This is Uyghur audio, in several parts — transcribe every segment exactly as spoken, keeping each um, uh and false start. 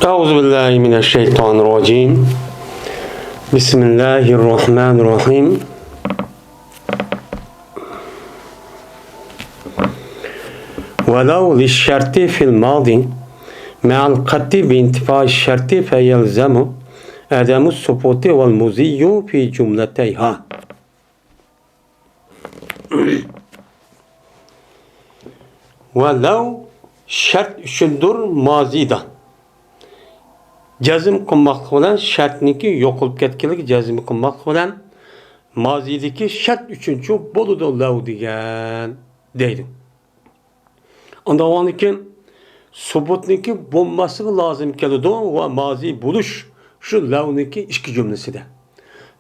أعوذ بالله من الشيطان الرجيم. بسم الله الرحمن الرحيم. ولو للشرط في الماضي مع القطع بانتفاء الشرط فيلزم عدم الثبوت والمضي في جملتيها. ۋە لەۋ شەرت ئۈچۈندۇر مازىدا. جەزم قىلماقلىق بىلەن شەرتنىڭكى يوقىلىپ كەتكەنلىكى جەزم قىلماقلىق بىلەن مازىدىكى شەرت ئۈچۈنچۇ بولىدۇ لەۋ دېگەن دەيدۇ. ئاندىن كېيىن سۇبۇتنىڭكى بولماسلىقى لازىم كېلىدۇ ۋە مازى بولۇش شۇ لەۋنىڭكى ئىككى جۈملىسىدە.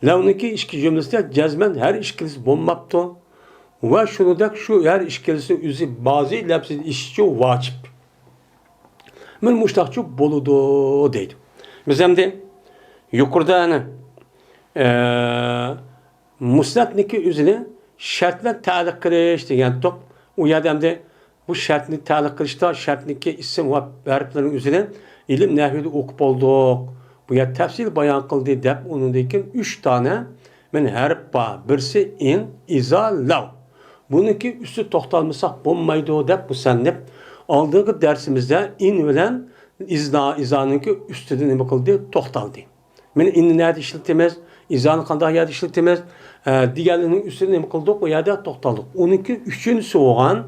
لەۋنىڭكى ئىككى جۈملىسىدە جەزمەن ھەر ئىككىلىسى بولماپتۇ ۋە شۇنىڭدەك شۇ ھەر ئىككىلىسى ئۆزى مازى لەپزىدە ئىشچۇ ۋاجىپ. مانا مۇشۇنداقچۇ بولىدۇ دەيدۇ. بىز ئەمدى يۇقىرىدا ئەنە، ئە، مۇسنەتنىكى ئۆزىنى شەرت بىلەن تەلىق قىلىش دېگەنتۇق. ئۇ يەردە ئەمدى بۇ شەرتنى تەلىق قىلىشتا شەرتنىكى ئىسىم ۋە ھەرپلەرنىڭ ئۆزىنى ئىلىم نەھۋىدە ئوقۇپ بولدۇق. بۇ يەردە تەپسىلىي بايان قىلدى دەپ ئۇنىڭدىن كېيىن ئۈچ دانە مەن ھەرپ بار. بىرسى ئىن، ئىزا، لەۋ. بۇنىڭكى ئۈستىدە توختالمىساق بولمايدۇ دەپ مۇسەننىپ ئالدىنقى دەرسىمىزدە ئىن بىلەن ئىزنا، ئىزانىڭكى ئۈستىدە نېمە قىلدى؟ توختالدى. مانا ئىننى نەدە ئىشلىتىمىز؟ ئىزانى قانداق يەردە ئىشلىتىمىز؟ ئە، دېگەنلىرىنىڭ ئۈستىدە نېمە قىلدۇق؟ ئۇ يەردە توختالدۇق. ئۇنىڭكى ئۈچىنچىسى بولغان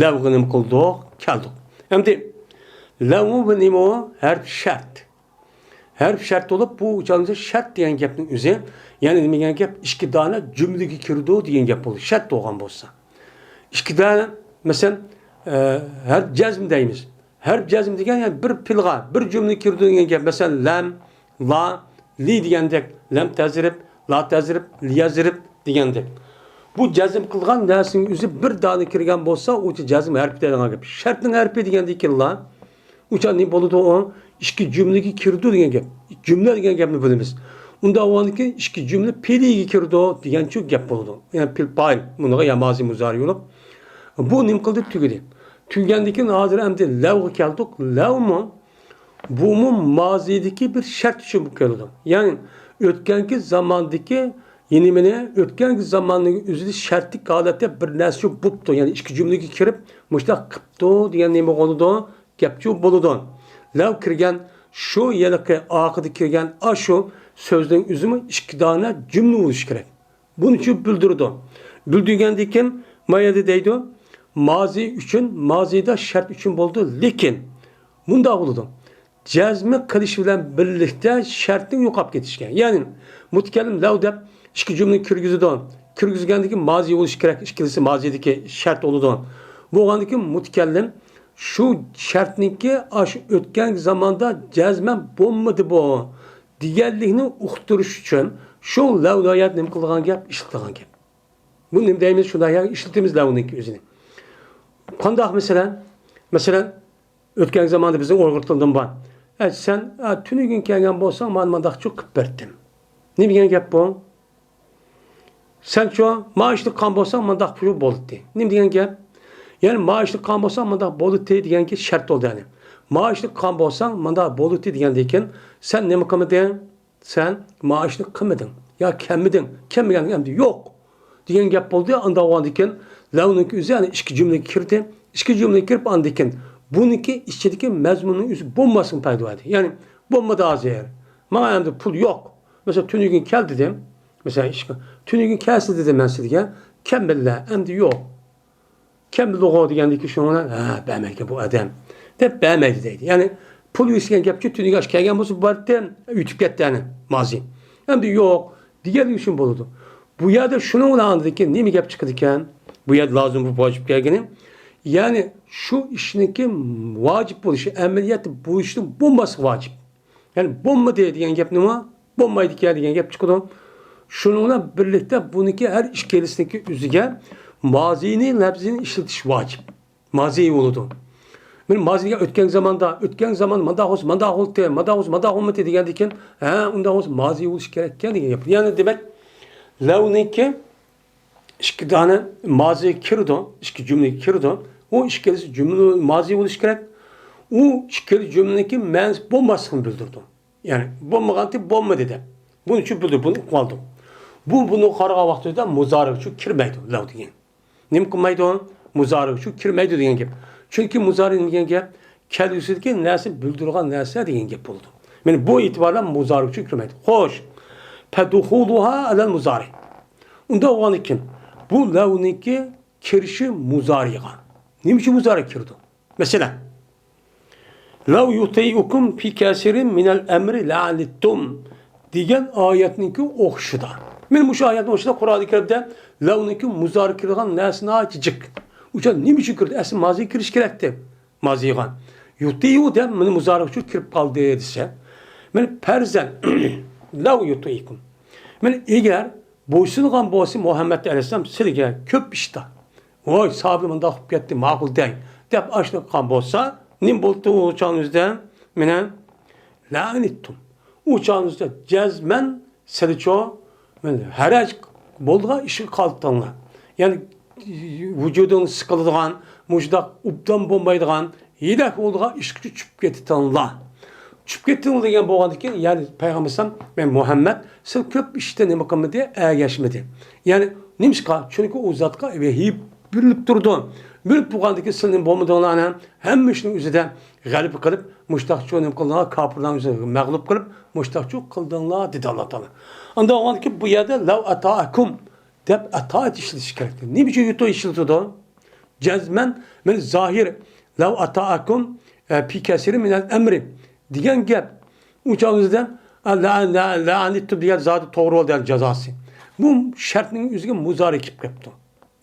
لەۋغا نېمە قىلدۇق؟ كەلدۇق. ئەمدى لەۋمۇ بۇ نېمە ئۇ؟ ھەرپ شەرت. ھەرپ شەرت بولۇپ، بۇ ئۇچالمىسا شەرت دېگەن گەپنىڭ ئۆزى، يەنى نېمە دېگەن گەپ؟ ئىككى دانە جۈملىگە كىرىدۇ دېگەن گەپ بولدى. شەرت بولغان بولسا. ئىككى دانە، مەسىلەن، ئە، ھەرپ جەزم دەيمىز. ھەرپ جەزم دېگەن، يەنى بىر پېئىلغا، بىر جۈملىگە كىرىدۇ دېگەن گەپ. مەسىلەن، لەم، لا، لى دېگەندەك، لەم تەزرىب، لا تەزرىب، لىيەزرىب دېگەندەك. بۇ جەزم قىلغان نەرسىنىڭ ئۆزى بىر دانە كىرگەن بولسا، ئۇ جەزم ھەرپى دەيدىغان گەپ. شەرتنىڭ ھەرپى دېگەندىن كېيىنلا، ئۇچان نېمە بولىدۇ ئۇ؟ ئىككى جۈملىگە كىرىدۇ دېگەن گەپ. جۈملە دېگەن گەپنى بىلىمىز. ئۇنداق بولغاندىكىن ئىككى جۈملە پېئىلىگە كىرىدۇ دېگەنچۇ گەپ بولىدۇ. يەنى پېئىل پائىل، بۇنىڭغا يا مازى مۇزارى بولۇپ. بۇ نېمە قىلدى؟ تۈگىدى. تۈگىگەندىن كېيىن ھازىر ئەمدى لەۋغا كەلدۇق. لەۋمۇ بۇمۇ مازىدىكى بىر شەرت ئۈچۈن بولۇپ كېلىدۇ. يەنى ئۆتكەنكى زاماندىكى، يەنى مانا ئۆتكەنكى زاماننىڭ ئۆزىدە شەرتلىك ھالەتتە بىر نەرسە بوپتۇ. يەنى ئىككى جۈملىگە كىرىپ مۇشۇنداق قىپتۇ دېگەن نېمە بولىدۇ؟ گەپچۇ بولىدۇ. لەۋ كىرگەن شۇ ھېلىقى ئارقىدا كىرگەن ئاشۇ سۆزنىڭ ئۆزىمۇ ئىككى دانە جۈملە بولۇشى كېرەك. بۇنى شۇ بىلدۈرىدۇ. بىلدۈرگەندىن كېيىن ما يەردە دەيدۇ، مازى ئۈچۈن، مازىدا شەرت ئۈچۈن بولىدۇ، لېكىن مۇنداق بولىدۇ. جەزمى قىلىش بىلەن بىرلىكتە شەرتنىڭ يوقاپ كېتىشكە. يەنى مۇتەكەللىم لەۋ دەپ ئىككى جۈملە كىرگۈزىدۇ. كىرگۈزگەندىن كېيىن مازى بولۇشى كېرەك، ئىككىلىسى مازىدىكى شەرت بولىدۇ. بولغاندىن كېيىن مۇتەكەللىم شۇ شەرتنىڭكى ئاشۇ ئۆتكەنكى زاماندا جەزمەن بولمىدى بۇ دېگەنلىكنى ئۇقتۇرۇش ئۈچۈن شۇ لەۋ ھايات نېمە قىلىدىغان گەپ، ئىشلىتىدىغان گەپ. بۇ نېمە دەيمىز؟ شۇنداق يەرگە ئىشلىتىمىز لەۋنىڭكى ئۆزىنى. قانداق مەسىلەن؟ مەسىلەن، ئۆتكەنكى زاماندا بىزنىڭ ئۇيغۇر تىلىدىمۇ بار. ئە، سەن، ئە، تۈنۈگۈن كەلگەن بولساڭ، مانا مانداقچۇ قىلىپ بەرتىم. نېمە دېگەن گەپ بۇ؟ سەنچۇ، مائاشنى قىلغان بولساڭ، مانداق پۇل بولاتتى. نېمە دېگەن گەپ؟ يەنى مائاشنى قىلغان بولساڭ، مانداق بولاتتى دېگەنكى شەرت بولدى، يەنى. مائاشنى قىلغان بولساڭ، مانداق بولاتتى دېگەندىن كېيىن، سەن نېمە قىلمىدىڭ؟ سەن مائاشنى قىلمىدىڭ. يا كەلمىدىڭ. كەلمىگەن ئەمدى يوق. دېگەن گەپ بولدى. ئانداق بولغاندىن كېيىن، لەۋنىڭكى ئۆزى، يەنى ئىككى جۈملىگە كىردى. ئىككى جۈملىگە كىرىپ، ئاندىن كېيىن بۇنىڭكى ئىچىدىكى مەزمۇننىڭ ئۆزى بولماسلىقىنى پەيدا بەردى. يەنى، بولمىدى ھازىر. ماڭا ئەمدى پۇل يوق. مەسىلەن، تۈنۈگۈن كەل دېدىم. مەسىلەن، ئىشقا، تۈنۈگۈن كەلسە دېدىم مەن سىزگە. كەلمىدىلە، ئەمدى يوق. كەلمىدىغۇ دېگەندىكىن شۇنىڭ بىلەن، ھە، بەرمەيدىكەن بۇ ئادەم دەپ بەرمەيدۇ دەيدۇ. يەنى پۇل ئۆسكەن گەپچۇ، تۈنۈگۈن ئاشۇ كەلگەن بولسا بارتتى، ئۆتۈپ كەتتى ئەنە مازى. ئەمدى يوق دېگەنلىكى شۇ بولىدۇ. بۇ يەردە شۇنىڭ بىلەن ئاندىن كېيىن نېمە گەپ چىقىدىكەن؟ بۇ يەردە لازىم بولۇپ ۋاجىپ كەلگىنى، يەنى شۇ ئىشنىڭكى ۋاجىپ بولۇشى، ئەمەلىيەتتە بۇ ئىشنىڭ بولماسلىقى ۋاجىپ. يەنى بولمىدى دېگەن گەپ نېمە؟ بولمايدىكەن دېگەن گەپ چىقىدۇ. شۇنىڭ بىلەن بىرلىكتە بۇنىڭكى ھەر ئىككىلىسىنىڭكى ئۆزىگە مازىنى لەپزىنى ئىشلىتىش ۋاجىپ. مازى بولىدۇ. مانا مازى دېگەن ئۆتكەن زاماندا، ئۆتكەن زامان مانداق بولسا مانداق بولدى، مانداق بولسا مانداق بولمىدى دېگەندىن كېيىن، ھە، ئۇنداق بولسا مازى بولۇشى كېرەككەن دېگەن گەپ. يەنى دېمەك، لەۋنىڭكى ئىككى دانە مازى كىرىدۇ، ئىككى جۈملىگە كىرىدۇ. ئۇ ئىككىلىسى جۈملە مازى بولۇشى كېرەك. ئۇ ئىككىلا جۈملىنىڭكى مەنىسى بولماسلىقىنى بىلدۈرىدۇ. يەنى بولمىغانتى بولمىدى دەپ. بۇنى شۇ بىلدى، بۇنى ئۇقۇۋالدى. بۇ، بۇنى قارىغان ۋاقتىدا مۇزارىغا شۇ كىرمەيدۇ، لەۋ دېگەن. نېمە قىلمايدۇ؟ مۇزارىغا شۇ كىرمەيدۇ دېگەن گەپ. چۈنكى مۇزارى نېمە دېگەن گەپ؟ كەلگۈسىدىكى نەرسە بىلدۈرىدىغان نەرسە دېگەن گەپ بولىدۇ. مانا بۇ ئېتىبار بىلەن مۇزارىغا شۇ كىرمەيدۇ. خوش. فدخولها على المضارع. ئۇنداق بولغاندىكىن بۇ لەۋنىڭكى كىرىشى مۇزارىغا. نېمە ئۈچۈن مۇزارىغا كىرىدۇ؟ مەسىلەن، لو يطيعكم في كثير من الأمر لعنتم دېگەن ئايەتنىڭكى ئوخشىشىدا. مانا مۇشۇ ئايەتنىڭ ئوخشىشىدا قۇرئانى كەرىمدە لەۋنىڭكى مۇزارىغا كىرىدىغان نەرسە ناھايىتى جىق. ئۇ چاغ نېمە ئۈچۈن كىردى؟ ئەسلى مازىغا كىرىش كېرەكتى. مازىغا. يطيع دەپ مانا مۇزارىغا شۇ كىرىپ قالدى دېسە. مانا پەرزەن، لو يطيعكم. مانا ئەگەر بويسۇنغان بولسا مۇھەممەد ئەلەيھىسسالام سىلىگە كۆپ ئىشتا. ۋاي، ساھابە مۇنداق قىلىپ كەتتى، ماقۇل دەڭ، دەپ ئاشۇنداق قىلغان بولسا، نېمە بولدى ئۇ چاغنىڭ ئۆزىدە؟ مانا، لەئەنىتتۇم. ئۇ چاغنىڭ ئۆزىدە جەزمەن سىلىچۇ، مانا، ھەرەج بولىدىغان ئىشقا قالدىڭلار. يەنى ۋۇجۇدۇڭ سىقىلىدىغان، مۇشۇنداق ئوبدان بولمايدىغان، ھېلىھەك بولىدىغان ئىشقا چۈشۈپ كېتىتىڭلار. چۈشۈپ كېتىڭلار دېگەن بولغاندىكىن، يەنى پەيغەمبەر ئەلەيھىسسالام، مەن مۇھەممەد، سىز كۆپ ئىشتا نېمە قىلمىدى، ئەگەشمىدى. يەنى نېمىشقا؟ چۈنكى ئۇ زاتقا ۋەھىي بېرىلىپ تۇرىدۇ. بېرىلىپ تۇرغاندىكىن سىلىنىڭ بولمىدىغانلارنى ھەممە ئىشنىڭ ئۆزىدە غەلىبە قىلىپ، مۇشتاقچۇ نېمە قىلدىڭلار، كاپىرلارنىڭ ئۆزىنى مەغلۇپ قىلىپ، مۇشتاقچۇ قىلدىڭلار، دېدى ئاللا تائالا. ئاندىن بولغاندىكىن بۇ يەردە لەۋ ئەتائەكۇم دەپ ئەتائەت ئىشلىتىش كېرەكتى. نېمە ئۈچۈن يۇتۇ ئىشلىتىدۇ؟ جەزمەن، مانا زاھىر، لەۋ ئەتائەكۇم، ئە، پى كەسىرى مىنەل ئەمرى دېگەن گەپ. ئۇ چاغ ئۆزىدە، ئە، لە-، لە-، لەئەنىتتۇم دېگەن زادى توغرا بولدى، يەنى جازاسى. بۇ شەرتنىڭ ئۆزىگە مۇزارى كېلىپ قېپتۇ.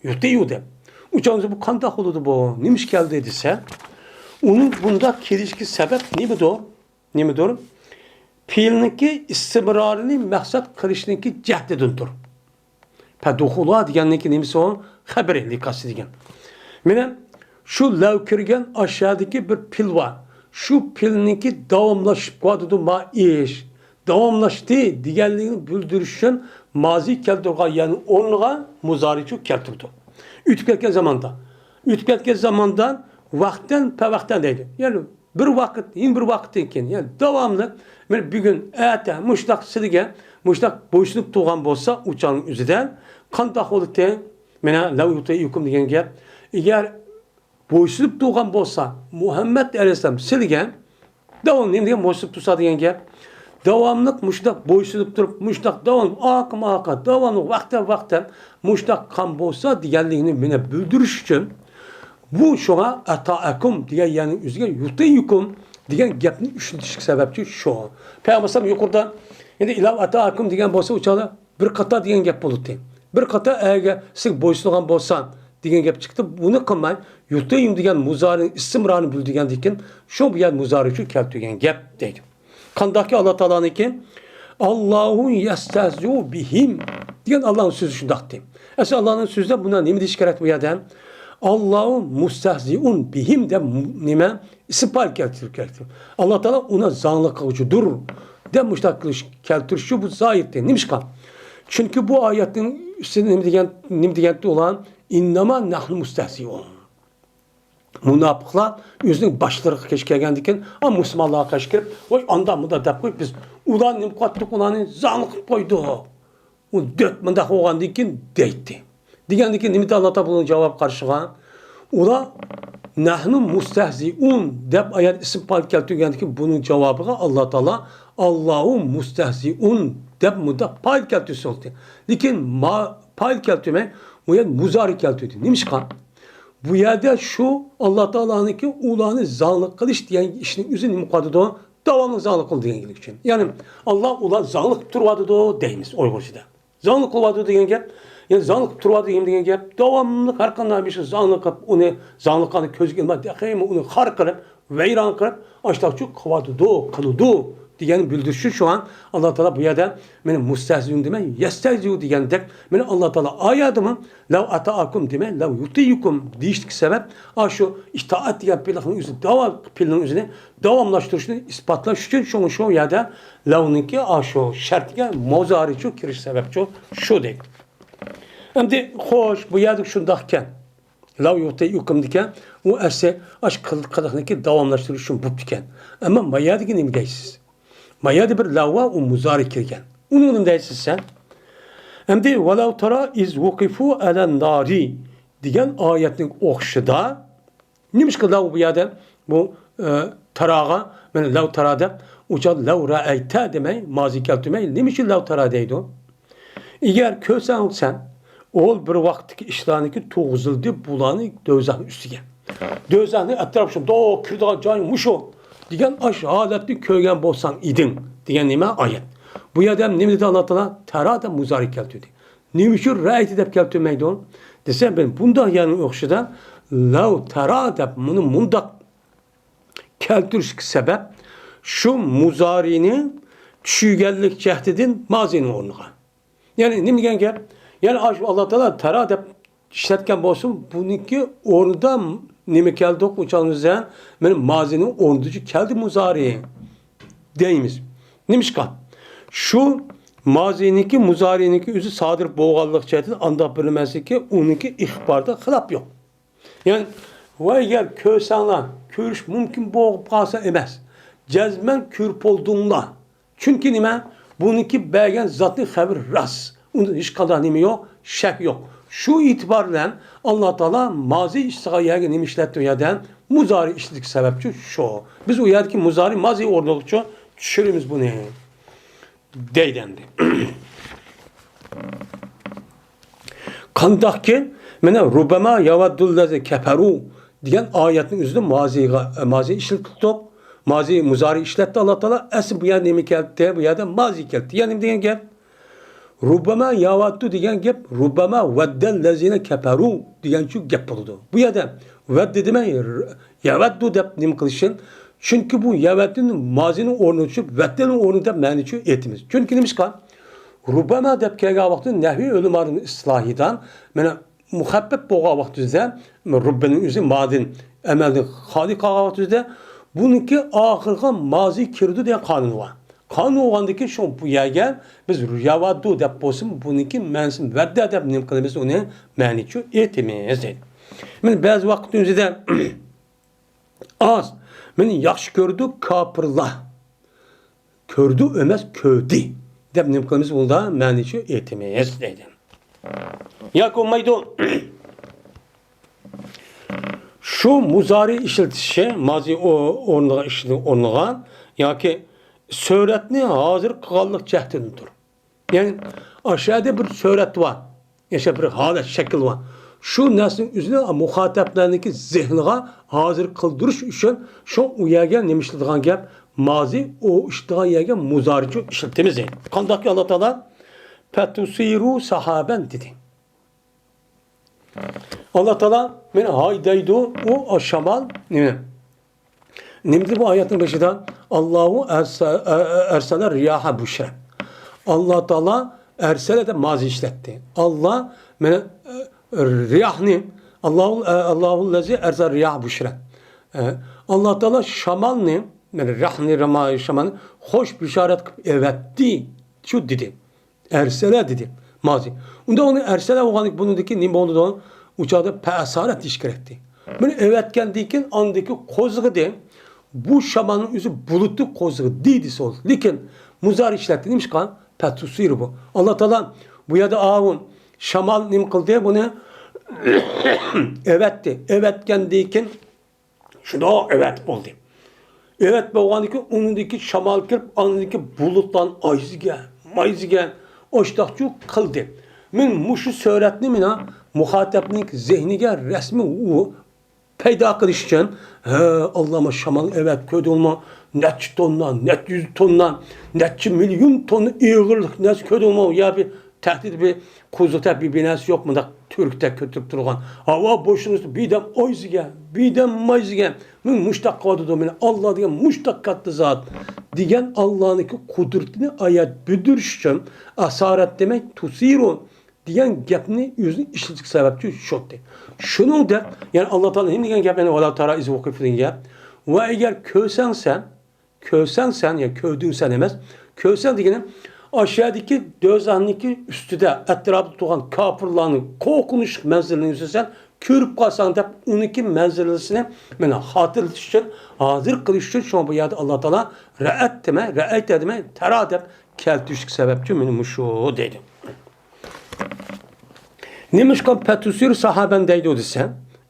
يۇتىيۇ دەپ. ئۇ چاغ ئۆزى بۇ قانداق بولىدۇ بۇ؟ نېمە ئىش كەلدى دېسە، ئۇنىڭ بۇنداق كېلىشكە سەۋەب نېمىدۇر؟ نېمىدۇر؟ پېئىلنىڭكى ئىستىمرارىنى مەقسەت قىلىشنىڭكى جەھدىدىندۇر. پەدۇخۇلۇھا دېگەننىڭكى نېمىسى ئۇ؟ خەبىرى لىكاسى دېگەن. مانا شۇ لەۋ كىرگەن ئاشۇ يەردىكى بىر پېئىل بار. شۇ پېئىلنىڭكى داۋاملىشىپ كېتىدۇ ما ئىش. داۋاملاشتى دېگەنلىكنى بىلدۈرۈش ئۈچۈن مازى كەلتۈرگەن يەرنىڭ ئورنىغا مۇزارىچۇ كەلتۈرىدۇ. ئۆتۈپ كەتكەن زاماندا. ئۆتۈپ كەتكەن زاماندا ۋاقتەن پەۋەقتەن دەيدۇ. يەنى بىر ۋاقىت، يەنە بىر ۋاقىتتىن كېيىن، يەنى داۋاملىق، مانا بۈگۈن، ئەتە مۇشتاق سىلىگە مۇشتاق بويسۇنۇپ تۇرغان بولسا، ئۇ چاغنىڭ ئۆزىدە قانداق بولىدۇ؟ مانا، لەۋ يۇتىئىكۇم دېگەن گەپ. ئەگەر بويسۇنۇپ تۇرغان بولسا، مۇھەممەد ئەلەيھىسسالام سىلىگە داۋام نېمە دېگەن بويسۇنۇپ تۇرسا دېگەن گەپ. داۋاملىق مۇشۇنداق بويسۇنۇپ تۇرۇپ، مۇشۇنداق داۋاملىق ئارقىمۇ ئارقا، داۋاملىق ۋاقتەن ۋاقتەن مۇشۇنداق قىلغان بولسا دېگەنلىكنى مانا بىلدۈرۈش ئۈچۈن، بۇ شۇڭا ئەتائەكۇم دېگەن يەرنىڭ ئۆزىگە يۇتىئىكۇم دېگەن گەپنى ئىشلىتىشكە سەۋەبچى شۇ. پەيغەمبەر ئەلەيھىسسالام يۇقىرىدا، ئەمدى لەۋ ئەتائەكۇم دېگەن بولسا، ئۇ چاغدا بىر قاتار دېگەن گەپ بولاتتى. بىر قاتار ئەگەر سىز بويسۇنغان بولسا دېگەن گەپ چىقتى. بۇنى قىلماي، يۇتىئىكۇم دېگەن مۇزارىنىڭ ئىستىمرارىنى بىلدۈرگەندىكىن، شۇ بۇ يەر مۇزارى ئۈچۈن كەلتۈرگەن گەپ دەيدۇ. قانداقكى ئاللا تائالانىڭكى؟ ئاللاھۇ يەستەھزىئۇ بىھىم دېگەن ئاللانىڭ سۆزى شۇنداقتى. ئەسلى ئاللانىڭ سۆزىدە بۇنى نېمە دېيىش كېرەك بۇ يەردە؟ ئاللاھۇ مۇستەھزىئۇن بىھىم دەپ نېمە؟ ئىسىم پائىل كەلتۈرۈپ كەلتۈر. ئاللا تائالا ئۇنى زاڭلىق قىلغۇچىدۇر دەپ مۇشۇنداق قىلىش، كەلتۈرۈشى بۇ زاھىرتى. نېمىشقا؟ چۈنكى بۇ ئايەتنىڭ ئۈستىدە نېمە دېگەن، نېمە دېگەنتى ئۇلار؟ ئىننەما نەھنۇ مۇستەھزىئۇن. مۇناپىقلار ئۆزىنىڭ باشلىرىغا قېشى كەلگەندىن كېيىن، ئا، مۇسۇلمانلارغا قېشى كىرىپ، ۋاي، ئانداق مۇنداق دەپ قويۇپ، بىز ئۇلارنى نېمە قىلىۋاتتۇق، ئۇلارنى زاڭلىق قىلىپ قويدۇق. ئۇ دۆت مۇنداق بولغاندىن كېيىن دەيتتى. دېگەندىن كېيىن نېمە دېدى ئاللا تائالا بۇنىڭ جاۋابى قارشىغا؟ ئۇلار نەھنۇ مۇستەھزىئۇن دەپ ئايەت ئىسىم پائىل كەلتۈرگەندىن كېيىن بۇنىڭ جاۋابىغا ئاللا تائالا ئاللاھۇ مۇستەھزىئۇن دەپ مۇنداق پائىل كەلتۈرسە بولدى. لېكىن ما-، پائىل كەلتۈرمەي، ئۇ يەردە مۇزارى كەلتۈردى. نېمىشقا؟ بۇ يەردە شۇ ئاللا تائالانىڭكى ئۇلارنى زاڭلىق قىلىش دېگەن ئىشنىڭ ئۆزى نېمە قىلىدۇ؟ داۋاملىق زاڭلىق قىلىدۇ دېگەنلىك ئۈچۈن. يەنى ئاللا ئۇلار زاڭلىق قىلىپ تۇرۇۋاتىدۇ دەيمىز ئۇيغۇرچىدا. زاڭلىق قىلىۋاتىدۇ دېگەن گەپ، يەنى زاڭلىق قىلىپ تۇرۇۋاتىدۇ دېگەن گەپ، داۋاملىق ھەر قانداق بىر ئىشنى زاڭلىق قىلىپ، ئۇنى زاڭلىقلارنى كۆزگە ئىلماي، تېخىمۇ ئۇنى خار قىلىپ، ۋەيران قىلىپ، ئاشتاقچۇ قىلىۋاتىدۇ، قىلىدۇ دېگەننى بىلدۈرۈش ئۈچۈن شۇڭا ئاللا تائالا بۇ يەردە مېنى مۇستەھزىئۇن دېمەي، يەستەھزىئۇ دېگەندەك، مېنى ئاللا تائالا ئايەتىمۇ لەۋ ئەتائەكۇم دېمەي، لەۋ يۇتىئىكۇم دېيىشتىكى سەۋەب، ئاشۇ ئىتائەت دېگەن پېئىلنىڭ ئۆزى داۋام، پېئىلنىڭ ئۆزىنى داۋاملاشتۇرۇشنى ئىسپاتلاش ئۈچۈن شۇڭا شۇ يەردە لەۋنىڭكى ئاشۇ شەرتىگە مۇزارىچۇ كىرىش سەۋەبچۇ شۇ دەيدۇ. ئەمدى خوش، بۇ يەردە شۇنداقكەن. لەۋ يۇتەي ئۇكۇم دېگەن، ئۇ ئەسلى ئاش قىل-، قىلىقنىكى داۋاملاشتۇرۇش ئۈچۈن بوپتىكەن. ئەمما ما يەردىكى نېمە دەيسىز؟ ما يەردە بىر لەۋ بار، ئۇ مۇزارى كىرگەن. ئۇنى نېمە دەيسىز سەن؟ ئەمدى ۋەلەۋ تارا ئىز ۋۇقىفۇ ئەلەن نارى دېگەن ئايەتنىڭ ئوخشىدا، نېمىشقا لەۋ بۇ يەردە بۇ، ئە، تاراغا، مانا لەۋ تارا دەپ، ئۇ چاغدا لەۋ رەئەيتە دېمەي، مازى كەلتۈرمەي، نېمە ئۈچۈن لەۋ تارا دەيدۇ؟ ئەگەر كۆرسەڭ سەن، ئول بىر ۋاقىتتىكى ئىشلارنىڭكى توغزىلدى بۇلارنى دوزاخنىڭ ئۈستىگە. دوزاخنىڭ ئەتراپى شۇنداق كىرىدىغان جايى مۇشۇ دېگەن ئاش ھالەتنى كۆرگەن بولساڭ ئىدىڭ دېگەن نېمە ئايەت. بۇ يەردە ھەم نېمە دېدى ئاللا تائالا؟ تەرا دەپ مۇزارى كەلتۈردى. نېمە ئۈچۈن رەئەيتە دەپ كەلتۈرمەيدۇ؟ دېسە، مەن بۇنداق يەرنىڭ ئوخشىدا لەۋ تەرا دەپ مۇنى مۇنداق كەلتۈرۈشكە سەۋەب، شۇ مۇزارىنى چۈشۈرگەنلىك جەھىتىدىن مازىنىڭ ئورنىغا. يەنى نېمە دېگەن گەپ؟ يەنى ئاشۇ ئاللا تائالا تەرا دەپ ئىشلەتكەن بولسۇن، بۇنىڭكى ئورنىدا نېمە كەلدۇق؟ ئۇ چاغدا مانا مازىنىڭ ئورنىدا كەلدى مۇزارى دەيمىز. نېمىشقا؟ شۇ مازىنىڭكى، مۇزارىنىڭكى ئۆزى سادىر بولغانلىق جەھەتتىن ئانداق بىلمەسلىككە ئۇنىڭكى ئىخباردا خىلاپ يوق. يەنى، ۋە ئەگەر كۆرسەڭلار، كۆرۈش مۇمكىن بولۇپ قالسا ئەمەس، جەزمەن كۆرۈپ بولدۇڭلار. چۈنكى نېمە؟ بۇنىڭكى بەرگەن زاتنىڭ خەۋىرى راست. ئۇندا ھېچقانداق نېمە يوق، شەك يوق. شۇ ئېتىبار بىلەن ئاللا تائالا مازى ئىشلىتىدىغان يەرگە نېمە ئىشلەتتى ئۇ يەردە؟ مۇزارى ئىشلىتىش سەۋەبچى شۇ. بىز ئۇ يەردىكى مۇزارى مازى ئورنىغا چۈشۈرىمىز بۇنى. دەيدۇ ئەمدى. قانداقكى، مانا، رۇببەما يەۋەددۇللەزى كەپەرۇ دېگەن ئايەتنىڭ ئۆزىدە مازىغا، مازى ئىشلىتىپتۇق. مازى، مۇزارى ئىشلەتتى ئاللا تائالا. ئەسلى بۇ يەردە نېمە كەلدى؟ بۇ يەردە مازى كەلدى. يەنى نېمە دېگەن گەپ؟ رۇببەما يەۋەددۇ دېگەن گەپ، رۇببەما ۋەددەللەزىنە كەپەرۇ دېگەنچۇ گەپ بولىدۇ. بۇ يەردە ۋەددە دېمەي، يەۋەددۇ دەپ نېمە قىلىشىن؟ چۈنكى بۇ يەۋەددىنى مازىنىڭ ئورنىغا چۈشۈرۈپ، ۋەددىنىڭ ئورنىدا دەپ مەنىچۇ ئېيتىمىز. چۈنكى نېمىشقا؟ رۇببەما دەپ كەلگەن ۋاقتىدا نەھۋىي ئۆلىمالىرىنىڭ ئىستىلاھىدا، مانا، مۇخەپپەپ بولغان ۋاقتىمىزدا، رۇببىنىڭ ئۆزى مادىن ئەمەلدىن خالىي قالغان ۋاقتىمىزدا، بۇنىڭكى ئاخىرىغا مازى كىرىدۇ دېگەن قانۇن بار. قانۇن بولغاندىكىن شۇ بۇ يەرگە بىز يەۋەددۇ دەپ بولسۇن، بۇنىڭكى مەنىسى ۋەددە دەپ نېمە قىلىمىز، ئۇنى مەنىچۇ ئېيتىمىز دەيدۇ. مانا بەزى ۋاقىتنىڭ ئۆزىدە ئاز. مېنى ياخشى كۆرىدۇ كاپىرلار. كۆردى ئەمەس، كۆردى دەپ نېمە قىلىمىز؟ ئۇندا مەنىچۇ ئېيتىمىز دەيدۇ. ياكى بولمايدۇ. شۇ مۇزارى ئىشلىتىشى، مازى ئو-، ئورنىغا ئىشلىتىش ئورنىغا ياكى سۈرەتنى ھازىر قىلغانلىق جەھىتىدىندۇر. يەنى ئاشۇ يەردە بىر سۈرەت بار، ياشا بىر ھالەت، شەكىل بار. شۇ نەرسىنىڭ ئۆزىنى مۇخاتەپلەرنىڭكى زېھنىغا ھازىر قىلدۇرۇش ئۈچۈن شۇ ئۇ يەرگە نېمە ئىشلىتىدىغان گەپ؟ مازى ئۇ ئىشلىتىدىغان يەرگە مۇزارىچۇ ئىشلىتىمىز. قانداقكى ئاللا تائالا؟ پەتۇسىرۇ سەھابەن دېدى. ئاللا تائالا مېنى ھايدايدۇ، ئۇ شامال نېمە؟ نېمە دېدى بۇ ئايەتنىڭ بېشىدا؟ ئاللاھۇ ئەرسە-، ئە-، ئە-، ئەرسەلە رىياھە بۇشرا. ئاللا تائالا ئەرسەلە دەپ مازى ئىشلەتتى. ئاللا مانا، ئە، رىياھنى، ئاللاھۇ، ئە، ئاللاھۇللەزى ئەرسەلە رىياھە بۇشرا. ئە، ئاللا تائالا شامالنى، مانا رىياھنى، رىما-، شامالنى خوش بېشارەت قىلىپ ئەۋەتتى. شۇ دېدى. ئەرسەلە دېدى، مازى. ئۇندا ئۇنى ئەرسەلە بولغاندىكىن بۇنىڭدىكى نېمە بولىدۇ؟ ئۇ چاغدا پەئەسارەت دېيىش كېرەكتى. بۇنى ئەۋەتكەندىن كېيىن ئاندىكى قوزغىدى. بۇ شامالنىڭ ئۆزى بۇلۇتنى قوزغىدى دېسە بولىدۇ. لېكىن مۇزارى ئىشلەتتى. نېمىشقا؟ پەتۇسىرۇ بۇ. ئاللا تائالا بۇ يەردە ئاۋۇ شامال نېمە قىلدى؟ بۇنى ئەۋەتتى. ئەۋەتكەندىن كېيىن شۇنداق ئەۋەتىپ بولدى. ئەۋەتىپ بولغاندىن كېيىن ئۇنىڭدىكى شامال كىرىپ، ئاندىكى بۇلۇتلارنى ئايزىگەن، مايزىگەن، ئاشتاقچۇ قىلدى. مەن مۇشۇ سۈرەتنى مانا مۇخاتەپنىڭ زېھنىگە رەسمىي ئۇ پەيدا قىلىش ئۈچۈن، ھە، ئاللامۇ شامال ئەۋەتىپ كۆردۈڭمۇ؟ نەچچە توننا، نەچچە يۈز توننا، نەچچە مىليون توننا ئېغىرلىق نەرسە كۆردۈڭمۇ؟ يا بىر تەھدىت بىر قوزۇق تەبىئىي بىناسى يوق، مۇنداق تۈركتەك كۆتۈرۈپ تۇرغان. ھاۋا بوشلۇقىدا بىردەم ئايزىگەن، بىردەم مايزىگەن. مۇشتاق قىلىۋاتىدۇ مېنى ئاللا دېگەن مۇشتاق كاتتا زات. دېگەن ئاللانىڭكى قۇدرىتىنى ئايات بىلدۈرۈش ئۈچۈن ئەسارەت دېمەك، تۇسىرۇ دېگەن گەپنى ئۆزىنى ئىشلىتىشكە سەۋەبچى شۇتتى. شۇنىڭ دەپ، يەنى ئاللا تائالا نېمە دېگەن گەپ؟ يەنى ۋەلەۋ تارا ئىز ۋۇقىفۇ دېگەن گەپ. ۋە ئەگەر كۆرسەڭ سەن، كۆرسەڭ سەن، يا كۆردۈڭ سەن ئەمەس، كۆرسەڭ دېگىنىم، ئاشۇ يەردىكى دوزاخنىڭكى ئۈستىدە، ئەتراپىدا تۇرغان كاپىرلارنىڭ قورقۇنچلۇق مەنزىرىنى سەن كۆرۈپ قالساڭ دەپ، ئۇنىڭكى مەنزىلىسىنى مانا خاتىرىلىتىش ئۈچۈن، ھازىر قىلىش ئۈچۈن، شۇڭا بۇ يەردە ئاللا تائالا رەئەت دېمەي، رەئەيتە دېمەي، تەرا دەپ كەلتۈرۈشلۈك سەۋەبچۇ مانا مۇشۇ دەيدۇ. نېمىشقا پەتۇسىر ساھابەن دەيدۇ دېسە،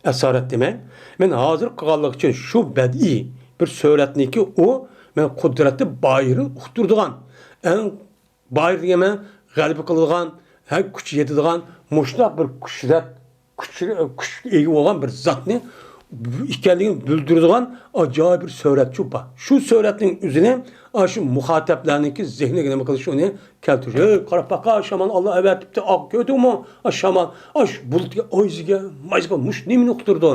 ئەسارەت دېمەي، مەن ھازىر قىلغانلىقى ئۈچۈن شۇ بەدىئىي بىر سۈرەتنىكى ئۇ، مەن قۇدرەتنى بايىرى ئۇقتۇرىدىغان، ئەڭ بايىر دېگەن مەن غەلىبە قىلىدىغان، ھە، كۈچ يېتىدىغان، مۇشۇنداق بىر قۇدرەت، كۈچ، كۈچكە ئىگە بولغان بىر زاتنى ئىكەنلىكىنى بىلدۈرىدىغان ئاجايىپ بىر سۈرەتچۇ بار. شۇ سۈرەتنىڭ ئۆزىنى ئاشۇ مۇخاتەپلەرنىڭكى زېھنىگە نېمە قىلىش، ئۇنى كەلتۈرۈش. «ھەي، قاراپ باقا، شامان ئاللا ئەۋەتىپتۇ، ئاغ كۆردۈڭمۇ؟ ئا، شامان، ئاش بۇلۇتقا، ئايزىگە، مايزىغا مۇش نېمىنى ئۇقتۇرىدۇ؟»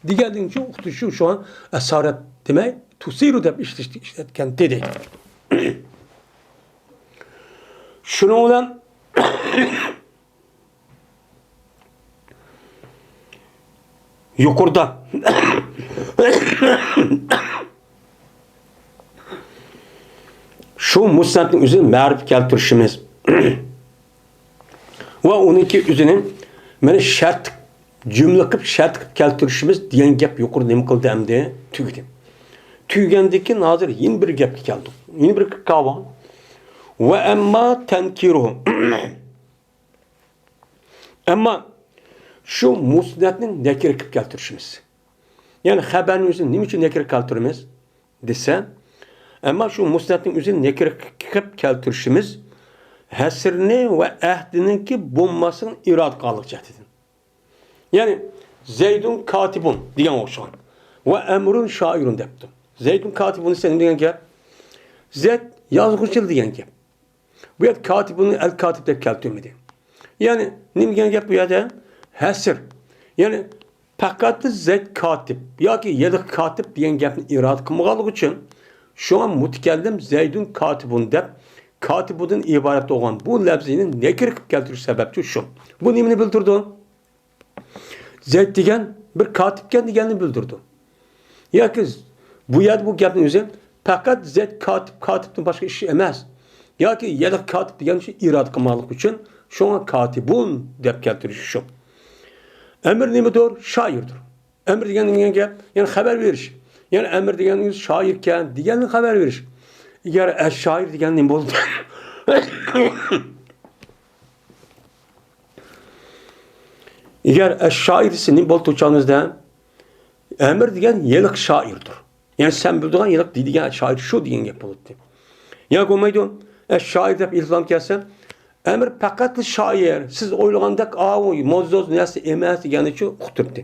دېگەندىن كېيىن ئۇقتۇرۇشى شۇ ئەسارەت دېمەي، تۇسىرۇ دەپ ئىشلىتىشتە ئىشلەتكەنتى دەيدۇ. شۇنىڭ بىلەن يۇقىرىدا شۇ مۇسنەتنىڭ ئۆزىنى مەرىپە كەلتۈرۈشىمىز ۋە ئۇنىڭكى ئۆزىنى مانا شەرت، جۈملە قىلىپ شەرت قىلىپ كەلتۈرۈشىمىز دېگەن گەپ يۇقىرىدا نېمە قىلدى ئەمدى؟ تۈگىدى. تۈگىگەندىن كېيىن ھازىر يەنە بىر گەپكە كەلدۇق. يەنە بىر گەپكە كەلدۇق. ۋە ئەمما تەنكىرۇ. ئەمما شۇ مۇسنەتنى نەكىرە قىلىپ كەلتۈرۈشىمىز. يەنى خەبەرنىڭ ئۆزىنى نېمە ئۈچۈن نەكىرە كەلتۈرىمىز دېسە، ئەمما شۇ مۇسنەتنىڭ ئۆزىنى نەكىرە قىلىپ كەلتۈرۈشىمىز ھەسرنى ۋە ئەھدىنىڭكى بولماسلىقىنى ئىرادە قىلغانلىق جەھىتىدىن. يەنى زەيدۇن كاتىبۇن دېگەن ئوخشىغان. ۋە ئەمرۇن شائىرۇن دەپتۇ. زەيدۇن كاتىبۇن دېسە نېمە دېگەن گەپ؟ زەيد يازغۇچى دېگەن گەپ. بۇ يەردە كاتىبۇننى ئەل كاتىب دەپ كەلتۈرمىدى. يەنى نېمە دېگەن گەپ بۇ يەردە؟ ھەسر. يەنى پەقەت زەيد كاتىب ياكى ھېلىقى كاتىب دېگەن گەپنى ئىرادە قىلمىغانلىقى ئۈچۈن، شۇڭا مۇتەكەللىم زەيدۇن كاتىبۇن دەپ، كاتىبۇدىن ئىبارەت بولغان بۇ لەپزىنى نەكىرە قىلىپ كەلتۈرۈش سەۋەبچۇ شۇ. بۇ نېمىنى بىلدۈرىدۇ؟ زەيد دېگەن بىر كاتىپكەن دېگەننى بىلدۈرىدۇ. ياكى بۇ يەردە بۇ گەپنىڭ ئۆزى پەقەت زەيد كاتىپ، كاتىپتىن باشقا ئىش ئەمەس. ياكى يەنە كاتىپ دېگەن ئىش ئىرادە قىلماقلىق ئۈچۈن شۇڭا كاتىبۇن دەپ كەلتۈرۈش شۇ. ئەمىر نېمىدۇر؟ شائىردۇر. ئەمىر دېگەن نېمە گەپ؟ يەنى خەۋەر بېرىش. يەنى ئەمىر دېگەن شائىركەن دېگەننى خەۋەر بېرىش. ئەگەر ئەش شائىر دېگەن نېمە بولدى؟ ئەگەر ئەش شائىر دېسە نېمە بولدى ئۇچالمىزدا؟ ئەمىر دېگەن ھېلىقى شائىردۇر. يەنى سەن بىلىدىغان ھېلىقى دېگەن شائىر شۇ دېگەن گەپ بولاتتى. يا بولمايدۇ، ئەش شائىر دەپ ئېلان كەلسە، ئەمىر پەقەتلا شائىر، سىز ئويلىغاندەك ئاۋۇ موزدوز نەرسە ئەمەس دېگەننىچۇ ئۇقتۇرۇپتۇ.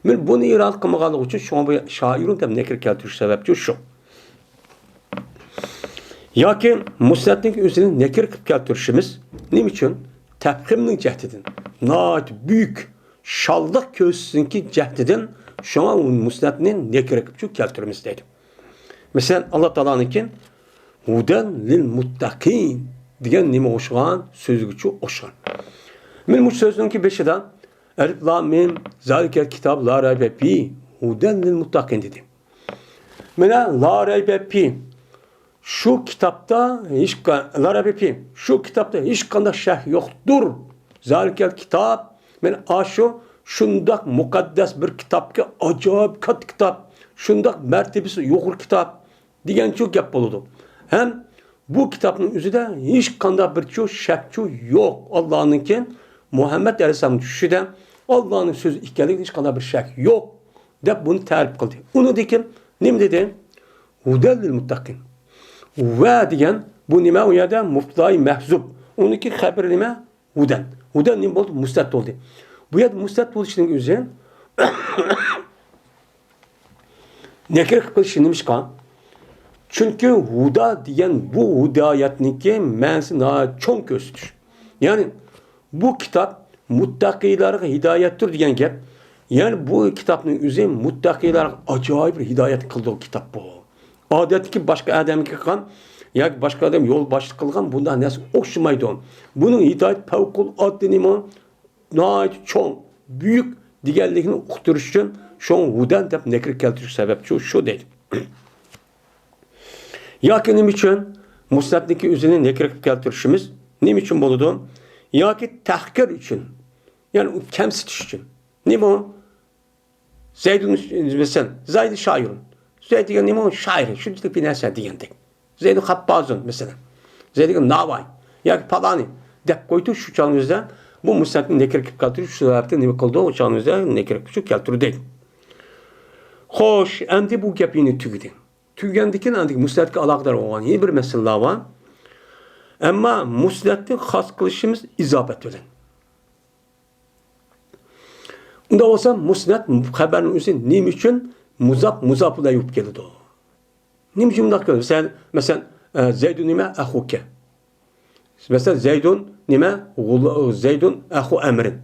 مەن بۇنى ئىرادە قىلمىغانلىقى ئۈچۈن شۇڭا بۇ شائىرۇن دەپ نەكىر كەلتۈرۈش سەۋەبچۇ شۇ. ياكى مۇسنەتنىڭ ئۆزىنى نەكىر قىلىپ كەلتۈرۈشىمىز نېمە ئۈچۈن؟ تەپخىمنىڭ جەھىتىدىن، ناھايىتى بۈيۈك شانلىق كۆرسىتىشنىڭكى جەھىتىدىن شۇڭا ئۇ مۇسنەتنى نەكىر قىلىپچۇ كەلتۈرىمىز دەيدۇ. مەسىلەن، ئاللا تائالانىڭكى ھۇدەن لىل مۇتتەقىن دېگەن نېمە ئوخشىغان؟ سۆزگىچۇ ئوخشىغان. مەن مۇشۇ سۆزنىڭكى بېشىدا ئەلىپ لام مىم زالىكەل كىتاب لا رەيبە فى ھۇدەن لىل مۇتتەقىن دېدى. مانا لا رەيبە فى، شۇ كىتابتا ھېچ، لا رەيبە فى، شۇ كىتابتا ھېچقانداق شەك يوقتۇر. زالىكەل كىتاب، مانا ئاشۇ شۇنداق مۇقەددەس بىر كىتابكى، ئاجايىپ كاتتا كىتاب، شۇنداق مەرتىۋىسى يۇقىرى كىتاب دېگەنچۇ گەپ بولىدۇ. ھەم بۇ كىتابنىڭ ئۆزىدە ھېچقانداق بىرچۇ شەكچۇ يوق. ئاللانىڭكى مۇھەممەد ئەلەيھىسسالامنىڭ چۈشىدە ئاللانىڭ سۆزى ئىكەنلىكىدە ھېچقانداق بىر شەك يوق، دەپ بۇنى تەرىپ قىلدى. ئۇنىڭدىن كېيىن نېمە دېدى؟ ھۇدەن لىل مۇتتەقىن. ۋە دېگەن بۇ نېمە؟ ئۇ يەردە مۇبتەدائى مەھزۇپ. ئۇنىڭكى خەبىرى نېمە؟ ھۇدەن. ھۇدەن نېمە بولدى؟ مۇسنەت بولدى. بۇ يەردە مۇسنەت بولۇشىنىڭ ئۆزى نەكىر قىلىش نېمىشقا؟ چۈنكى ھۇدا دېگەن بۇ ھىدايەتنىڭكى مەنىسى ناھايىتى چوڭ كۆرسىتىش. يەنى بۇ كىتاب مۇتتەقىيلارغا ھىدايەتتۇر دېگەن گەپ. يەنى بۇ كىتابنىڭ ئۆزى مۇتتەقىيلارغا ئاجايىپ بىر ھىدايەت قىلىدىغان كىتاب بۇ. ئادەتتىكى باشقا ئادەمگە قىلغان ياكى باشقا ئادەم يول باشلىق قىلغان بۇنداق نەرسە ئوخشىمايدۇ. بۇنىڭ ھىدايىتى پەۋقۇلئاددە نېمە؟ ناھايىتى چوڭ، بۈيۈك دېگەنلىكنى ئۇقتۇرۇش ئۈچۈن شۇڭا ھۇدەن دەپ نەكىر كەلتۈرۈش سەۋەبچۇ شۇ دەيدۇ. ياكى نېمە ئۈچۈن مۇسنەتنىڭكى ئۆزىنى نەكىر قىلىپ كەلتۈرۈشىمىز نېمە ئۈچۈن بولىدۇ؟ ياكى تەھقىر ئۈچۈن، يەنى ئۇ كەمسىتىش ئۈچۈن. نېمە ئۇ؟ زەيدۇن، مەسىلەن، زەيدۇ شائىرۇن. زەيد دېگەن نېمە؟ ئۇ شائىر، شۇنچىلىك بىر نەرسە دېگەندەك. زەيدۇ خەببازۇن، مەسىلەن. زەيدۇ ناۋاي ياكى پالانى دەپ قويدۇ، شۇ چاغنىڭ ئۆزىدە بۇ مۇسنەتنى نەكىرە كېلىپ كەلتۈرۈش، شۇ سەۋەبتىن نېمە قىلدى؟ ئۇ چاغنىڭ ئۆزىدە نەكىرە كېلىپ كەلتۈردى. خوش، ئەمدى بۇ گەپ يەنە تۈگىدى. تۈگىگەندىن كېيىن ئەمدى مۇسنەتكە ئالاقىدار بولغان يەنە بىر مەسىلىلەر بار. ئەمما مۇسنەتنى خاس قىلىشىمىز ئىزاپەت بىلەن. ئۇنداق بولسا مۇسنەت خەۋەرنىڭ ئۆزى نېمە ئۈچۈن مۇزاپ، مۇزاپ ئىلەيھى بولۇپ كېلىدۇ؟ نېمە ئۈچۈن بۇنداق كېلىدۇ؟ مەسىلەن، مەسىلەن، ئە، زەيدۇن نېمە؟ ئەخۇكە. مەسىلەن، زەيدۇن نېمە؟ غۇل-، زەيدۇن ئەخۇ ئەمرىن.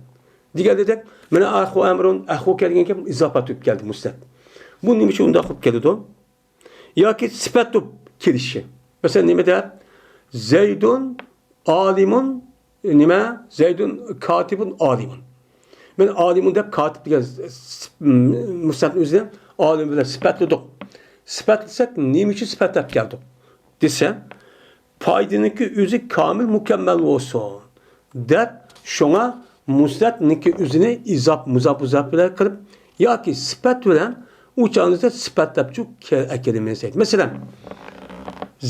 دېگەندەك، مانا ئەخۇ ئەمرۇن، ئەخۇكە دېگەن گەپ ئىزاپەت بولۇپ كەلدى مۇسنەت. بۇ نېمە ئۈچۈن ئۇنداق بولۇپ كېلىدۇ؟ ياكى سۈپەت بولۇپ كېلىشى. مەسىلەن، نېمە دەپ؟ زەيدۇن ئالىمۇن، نېمە؟ زەيدۇن كاتىبۇن ئالىمۇن. مەن ئالىمۇن دەپ كاتىب دېگەن س-، س-، مۇسنەتنىڭ ئۆزىنى ئالىم بىلەن سۈپەتلىدۇق. سۈپەتلىسەك، نېمە ئۈچۈن سۈپەتلەپ كەلدۇق دېسە، پايدىنىڭكى ئۆزى كامىل، مۇكەممەل بولسۇن دەپ، شۇڭا مۇسنەتنىڭكى ئۆزىنى ئىزاپ، مۇزاپ، مۇزاپ بىلەن قىلىپ ياكى سۈپەت بىلەن ئۇ چاغنىڭدا سۈپەتلەپچۇ كە-، ئەكېلىمىز دەيدۇ. مەسىلەن،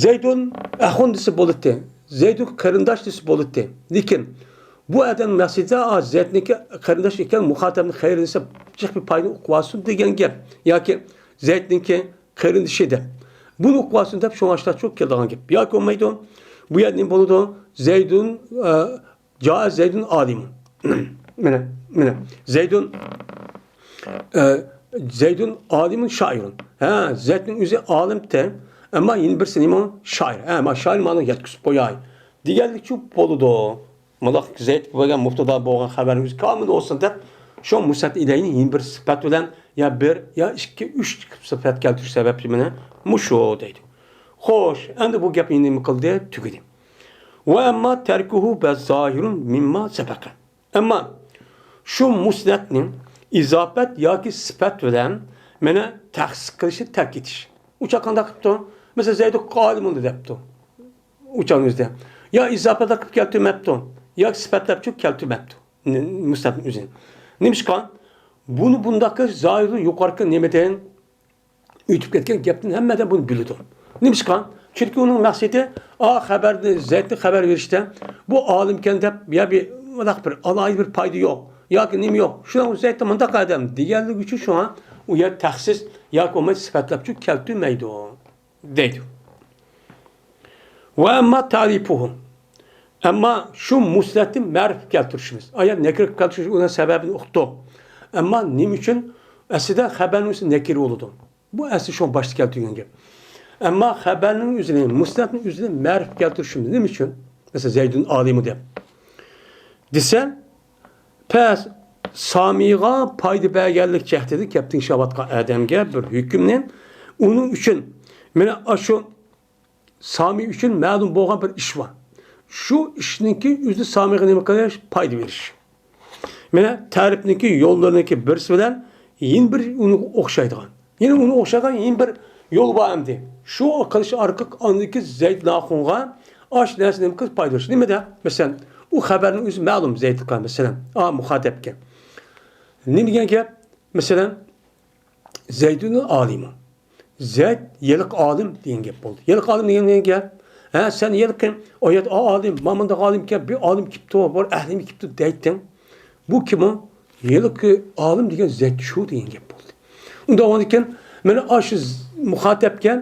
زەيدۇن ئەخۇن دېسە بولاتتى، زەيدۇن قېرىنداش دېسە بولاتتى. لېكىن بۇ ئادەم مەقسىتىدە، ئا، زەيدنىڭكى قېرىنداش ئىكەن، مۇخاتەبنى خەير دېسە، جىق بىر پايدىنى ئۇقۇۋالسۇن دېگەن گەپ. ياكى زەيدنىڭكى قېرىندىشى دەپ. بۇنى ئۇقۇۋالسۇن دەپ شۇڭا ئاشتاچۇ كېلىدىغان گەپ. ياكى بولمايدۇ. بۇ يەردە نېمە بولىدۇ؟ زەيدۇن، ئە، جائە زەيدۇن ئالىمۇن. مانا، مانا. زەيدۇن، ئە، زەيدۇن ئالىمۇن شائىرۇن. ھە، زەيدنىڭ ئۆزى ئالىمتى. ئەمما يەنە بىرسى نېمە؟ شائىر. ھە، ما شائىر مانا يەتكۈزۈپ قوياي. دېگەنلىكچۇ بولىدۇ. مۇنداق زەيد بولغان مۇبتادا بولغان خەۋەرنىڭ ئۆزى كامىل بولسۇن دەپ، شۇ مۇسنەت ئىلەيھىنى يەنە بىر سۈپەت بىلەن يا بىر، يا ئىككى، ئۈچ سۈپەت كەلتۈرۈش سەۋەبى مانا مۇشۇ دەيدۇ. خوش، ئەمدى بۇ گەپ يەنە نېمە قىلدى؟ تۈگىدى. ۋە ئەمما تەركۇھۇ بەز زاھىرۇن مىمما سەبەقە. ئەمما شۇ مۇسنەتنى ئىزاپەت ياكى سۈپەت بىلەن مانا تەخسىس قىلىشنى تەرك ئېتىش. ئۇ چاغ قانداق قىپتۇ؟ مەسىلەن، زەيدۇ قالىمۇن دەپتۇ. ئۇ چاغنىڭ ئۆزىدە. يا ئىزاپەتلەر قىلىپ كەلتۈرمەپتۇ، يا سۈپەتلەپچۇ كەلتۈرمەپتۇ. نى-، مۇسنەتنىڭ ئۆزىنى. نېمىشقا؟ بۇنى بۇنداق قىلىش زاھىرىدىن يۇقىرىقى نېمىدىن ئۆتۈپ كەتكەن گەپتىن ھەممە ئادەم بۇنى بىلىدۇ. نېمىشقا؟ چۈنكى ئۇنىڭ مەقسىتى، ئا، خەۋەرنى، زەيدنى خەۋەر بېرىشتە، بۇ ئالىمكەن دەپ، يا بىر، مۇنداق بىر ئالاھىدە بىر پايدا يوق، ياكى نېمە يوق، شۇنىڭ زەيدتە مۇنداق ئادەم دېگەنلىكى ئۈچۈن شۇڭا ئۇ يەر تەخسىس ياكى بولمىسا سۈپەتلەپچۇ كەلتۈرمەيدۇ دەيدۇ. ۋە ئەمما تەرىپۇھۇ. ئەمما شۇ مۇسنەتنى مەرىپە كەلتۈرۈشىمىز. ئايەت نەكىرە كەلتۈرۈش ئۇنىڭ سەۋەبىنى ئۇقتۇق. ئەمما نېمە ئۈچۈن؟ ئەسلىدە خەبەرنىڭ ئۆزى نەكىرە بولىدۇ. بۇ ئەسلى شۇ باشتا كەلتۈرگەن گەپ. ئەمما خەبەرنىڭ ئۆزىنى، مۇسنەتنىڭ ئۆزىنى مەرىپە كەلتۈرۈشىمىز نېمە ئۈچۈن؟ مەسىلەن، زەيدۇن ئالىمۇ دەپ دېسە، پەس سامىغا پايدا بەرگەنلىك جەھىتىدە كەپتىن ئىشلەۋاتقان ئادەمگە بىر ھۆكۈمنى، ئۇنىڭ ئۈچۈن، مانا ئاشۇ سامى ئۈچۈن مەلۇم بولغان بىر ئىش بار. شۇ ئىشنىڭكى ئۆزى سامىغا نېمە قىلىش؟ پايدا بېرىش. مانا تەرىپنىڭكى يوللىرىنىڭكى بىرسى بىلەن يەنە بىر ئۇنىڭغا ئوخشايدىغان. يەنە ئۇنىڭغا ئوخشىغان يەنە بىر يول بار ئەمدى. شۇ قىلىش ئارقىلىق ئاندىكى زەيد ناخۇنغا ئاش نەرسە نېمە قىلىپ پايدا بېرىش. نېمىدە؟ مەسىلەن، ئۇ خەۋەرنىڭ ئۆزى مەلۇم زەيدقا، مەسىلەن، ئا، مۇخاتەپكە. نېمە دېگەن گەپ؟ مەسىلەن، زەيدۇن ئالىمۇ. زەيد ھېلىقى ئالىم دېگەن گەپ بولدى. ھېلىقى ئالىم دېگەن نېمە گەپ؟ ھە، سەن ھېلىقى ئايەت ئالىم، مانا مۇنداق ئالىمكەن، بىر ئالىم كېپتۇ، بىر ئەھلىم كېپتۇ دەيتتىڭ. بۇ كىم ئۇ؟ ھېلىقى ئالىم دېگەن زەيد شۇ دېگەن گەپ بولدى. ئۇنداق بولغاندىكىن، مانا ئاشۇ مۇخاتەپكە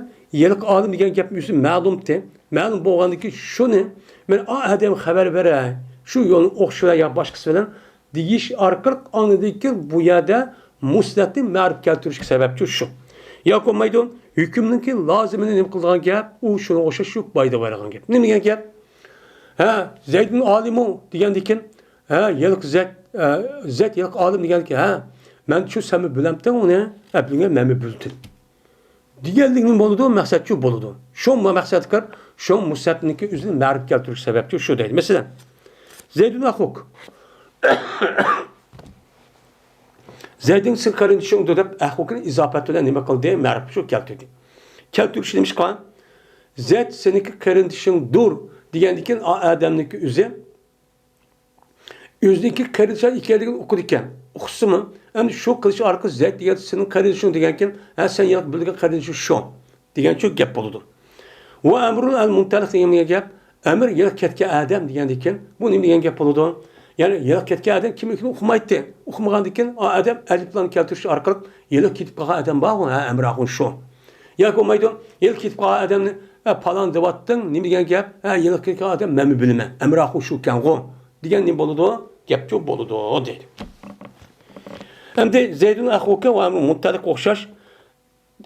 ھېلىقى ئالىم دېگەن گەپ ئۆزى مەلۇمتى. مەلۇم بولغاندىكىن شۇنى، مانا ئا ئادەم خەۋەر بېرەي، شۇ يولنى ئوخشىۋېرەي يا باشقىسى بىلەن دېيىش ئارقىلىق ئاندىن كېيىن بۇ يەردە مۇسنەتنى مەرىپ كەلتۈرۈشكە سەۋەبچى شۇ. ياكى بولمايدۇ، ھۆكۈمنىڭكى لازىمىنى نېمە قىلىدىغان گەپ، ئۇ شۇنىڭغا ئوخشاش شۇ پايدا بېرىدىغان گەپ. نېمە دېگەن گەپ؟ ھە، زەيدۇن ئالىمۇ دېگەندىكىن، ھە، ھېلىقى زەيد، ھە، زەيد ھېلىقى ئالىم دېگەنكى، ھە، مەن شۇ سەنمۇ بىلەمتىڭ ئۇنى، ھە، بىلگەن مەنمۇ بىلدىم. دېگەنلىك نېمە بولىدۇ؟ مەقسەتچۇ بولىدۇ. شۇ مەقسەتكە، شۇ مۇسنەتنىڭكى ئۆزىنى مەرىپ كەلتۈرۈش سەۋەبچۇ شۇ دەيدۇ. مەسىلەن، زەيدۇن ئەخۇك. زەيدىن سېنىڭ قېرىندىشىڭدۇر دەپ ئەخۇكنى ئىزاپەت بىلەن نېمە قىلدى؟ مەرىپ شۇ كەلتۈردى. كەلتۈرۈش نېمىشقا؟ زەيد سېنىڭكى قېرىندىشىڭدۇر دېگەندىن كېيىن ئا ئادەمنىڭكى ئۆزى ئۆزىنىڭكى قېرىندىشى ئىكەنلىكىنى ئۇقىدىكەن. ئۇقسىمۇ؟ ئەمدى شۇ قىلىش ئارقىلىق زەيد دېگەن سېنىڭ قېرىندىشىڭ دېگەنكىن، ھە، سەن ياق بىلگەن قېرىندىشىڭ شۇ دېگەنچۇ گەپ بولىدۇ. ۋە ئەمرۇن ئەل مۇنتەلىق دېگەن گەپ، ئەمر يىراق كەتكەن ئادەم دېگەندىكىن، بۇ نېمە دېگەن گەپ بولىدۇ؟ يەنى يىراق كەتكەن ئادەم كىم ئىكەنلىكىنى ئۇقمايتتى. ئۇقمىغاندىكىن، ئا ئادەم ئەلىپلارنى كەلتۈرۈش ئارقىلىق يىراق كېتىپ قالغان ئادەم بارغۇ، ھە، ئەمراخۇن شۇ. ياكى بولمايدۇ، يىراق كېتىپ قالغان ئادەمنى، ھە، پالان دەۋاتتىڭ، نېمە دېگەن گەپ؟ ھە، يىراق كەتكەن ئادەم مەنمۇ بىلىمەن، ئەمراخۇن شۇكەنغۇ دېگەن نېمە بولىدۇ؟ گەپچۇ بولىدۇ دەيدۇ. ئەمدى زەيدۇن ئەخۇكە ۋە ئەمرۇ مۇنتەلىق ئوخشاش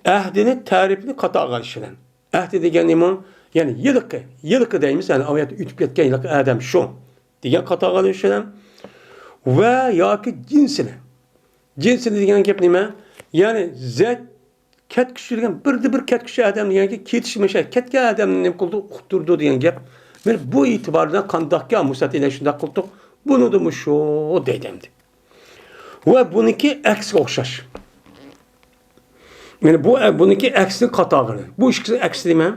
ئەھدىنى تەرىپىنى قاتارغا ئېلىش بىلەن. ئەھدى دېگەن نېمە؟ يەنى ھېلىقى، ھېلىقى دەيمىز، يەنى ئاۋۇ يەردە ئۆتۈپ كەتكەن ھېلىقى ئادەم شۇ دېگەن قاتارغا ئېلىش بىلەن. ۋە ياكى جىنسىنى. جىنسىنى دېگەن گەپ نېمە؟ يەنى زەيد كەتكۈچى دېگەن، بىردە بىر كەتكۈچى ئادەم دېگەنكى كېتىش مەشە كەتكەن ئادەمنى نېمە قىلدى؟ ئۇقتۇردى دېگەن گەپ. مانا بۇ ئېتىبار بىلەن قانداقكى مۇسەت ئىلە شۇنداق قىلدۇق، بۇنىدىمۇ شۇ دەيدۇ ئەمدى. ۋە بۇنىڭكى ئەكسىگە ئوخشاش. مانا بۇ، بۇنىڭكى ئەكسىنى قاتارغىنى. بۇ ئىككىسى ئەكسى دېمە.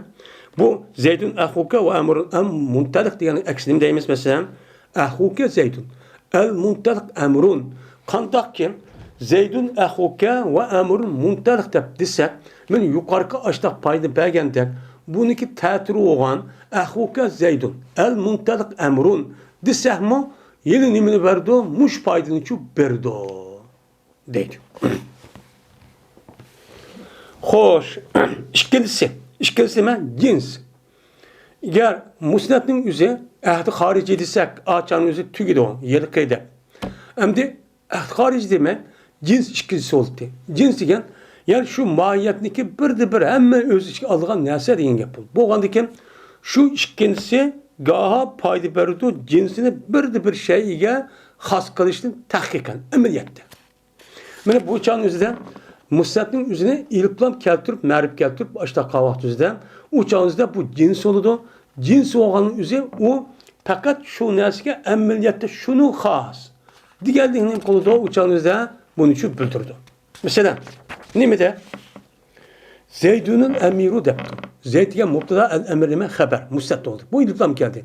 بۇ زەيدۇن ئەخۇكە ۋە ئەمرۇن ئەم مۇنتەلىق دېگەن ئەكسى نېمە دەيمىز؟ مەسىلەن، ئەخۇكە زەيدۇن، ئەل مۇنتەلىق ئەمرۇن. قانداقكى زەيدۇن ئەخۇكە ۋە ئەمرۇن مۇنتەلىق دەپ دېسەك، مانا يۇقىرىقى ئاشتاق پايدا بەرگەندەك، بۇنىڭكى تەتۈرى بولغان ئەخۇكە زەيدۇن، ئەل مۇنتەلىق ئەمرۇن دېسەكمۇ، يەنە نېمىنى بەردۇ؟ مۇشۇ پايدىنىچۇ بەردۇ دەيدۇ. خوش، ئىككىنچىسى، ئىككىنچىسى نېمە؟ جىنس. ئەگەر مۇسنەتنىڭ ئۆزى ئەھدى خارىجىي دېسەك، ئاچانىڭ ئۆزى تۈگىدۇ، ھېلىقى دەپ. ئەمدى ئەھدى خارىجىي دېمەك، جىنس ئىككىنچىسى بولدى. جىنس دېگەن، يەنى شۇ ماھىيەتنىكى بىردە بىر ھەممە ئۆز ئىچىگە ئالىدىغان نەرسە دېگەن گەپ بولدى. بولغاندىكىن، شۇ ئىككىنچىسى گاھا پايدا بېرىدۇ، جىنسىنى بىردە بىر شەيئىگە خاس قىلىشتىن تەھقىقەن، ئەمەلىيەتتە. مانا بۇ چاغنىڭ ئۆزىدە مۇسنەتنىڭ ئۆزىنى ئېلىپلام كەلتۈرۈپ، مەرىپ كەلتۈرۈپ، ئاشتاق قاۋاقتا ئۆزىدە، ئۇ چاغنىڭ ئۆزىدە بۇ جىنس بولىدۇ. جىنس بولغاننىڭ ئۆزى ئۇ پەقەت شۇ نەرسىگە ئەمەلىيەتتە شۇنىڭ خاس دېگەنلىكنى نېمە قىلىدۇ؟ ئۇ چاغنىڭ ئۆزىدە بۇنى شۇ بىلدۈرىدۇ. مەسىلەن، نېمىدە؟ زەيدۇنۇل ئەمىرۇ دەپتۇ. زەيد دېگەن مۇبتادا، ئەل ئەمىر نېمە؟ خەبەر، مۇسنەت بولدى. بۇ ئېلىپلام كەلدى.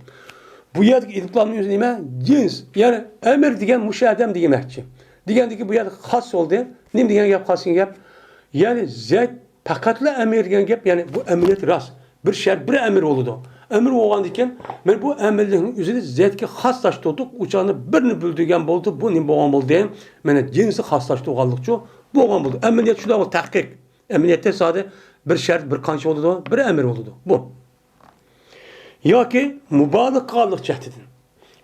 بۇ يەردىكى ئېلىپلامنىڭ ئۆزى نېمە؟ جىنس. يەنى ئەمىر دېگەن مۇشۇ ئادەم دېمەكچى. دېگەندىكىن بۇ يەردە خاس بولدى. نېمە دېگەن گەپ خاس دېگەن گەپ؟ يەنى زەيد پەقەتلا ئەمىر دېگەن گەپ، يەنى بۇ ئەمەلىيەت راست. بىر شەرت، بىر ئەمىر بولىدۇ. ئەمىر بولغاندىكىن، مانا بۇ ئەمىرلىكنىڭ ئۆزىنى زەيدكە خاسلاشتۇردۇق. ئۇ چاغنى بىرنى بىلدۈرگەن بولدى. بۇ نېمە بولغان بولدى؟ مانا جىنسى خاسلاشتۇرغانلىقچۇ بولغان بولدى. ئەمەلىيەت شۇنداق بۇ تەھقىق. ئەمەلىيەتتە زادى بىر شەرت، بىر قانچە بولىدۇ؟ بىر ئەمىر بولىدۇ. بۇ. ياكى مۇبالىغە قىلغانلىق جەھىتىدىن.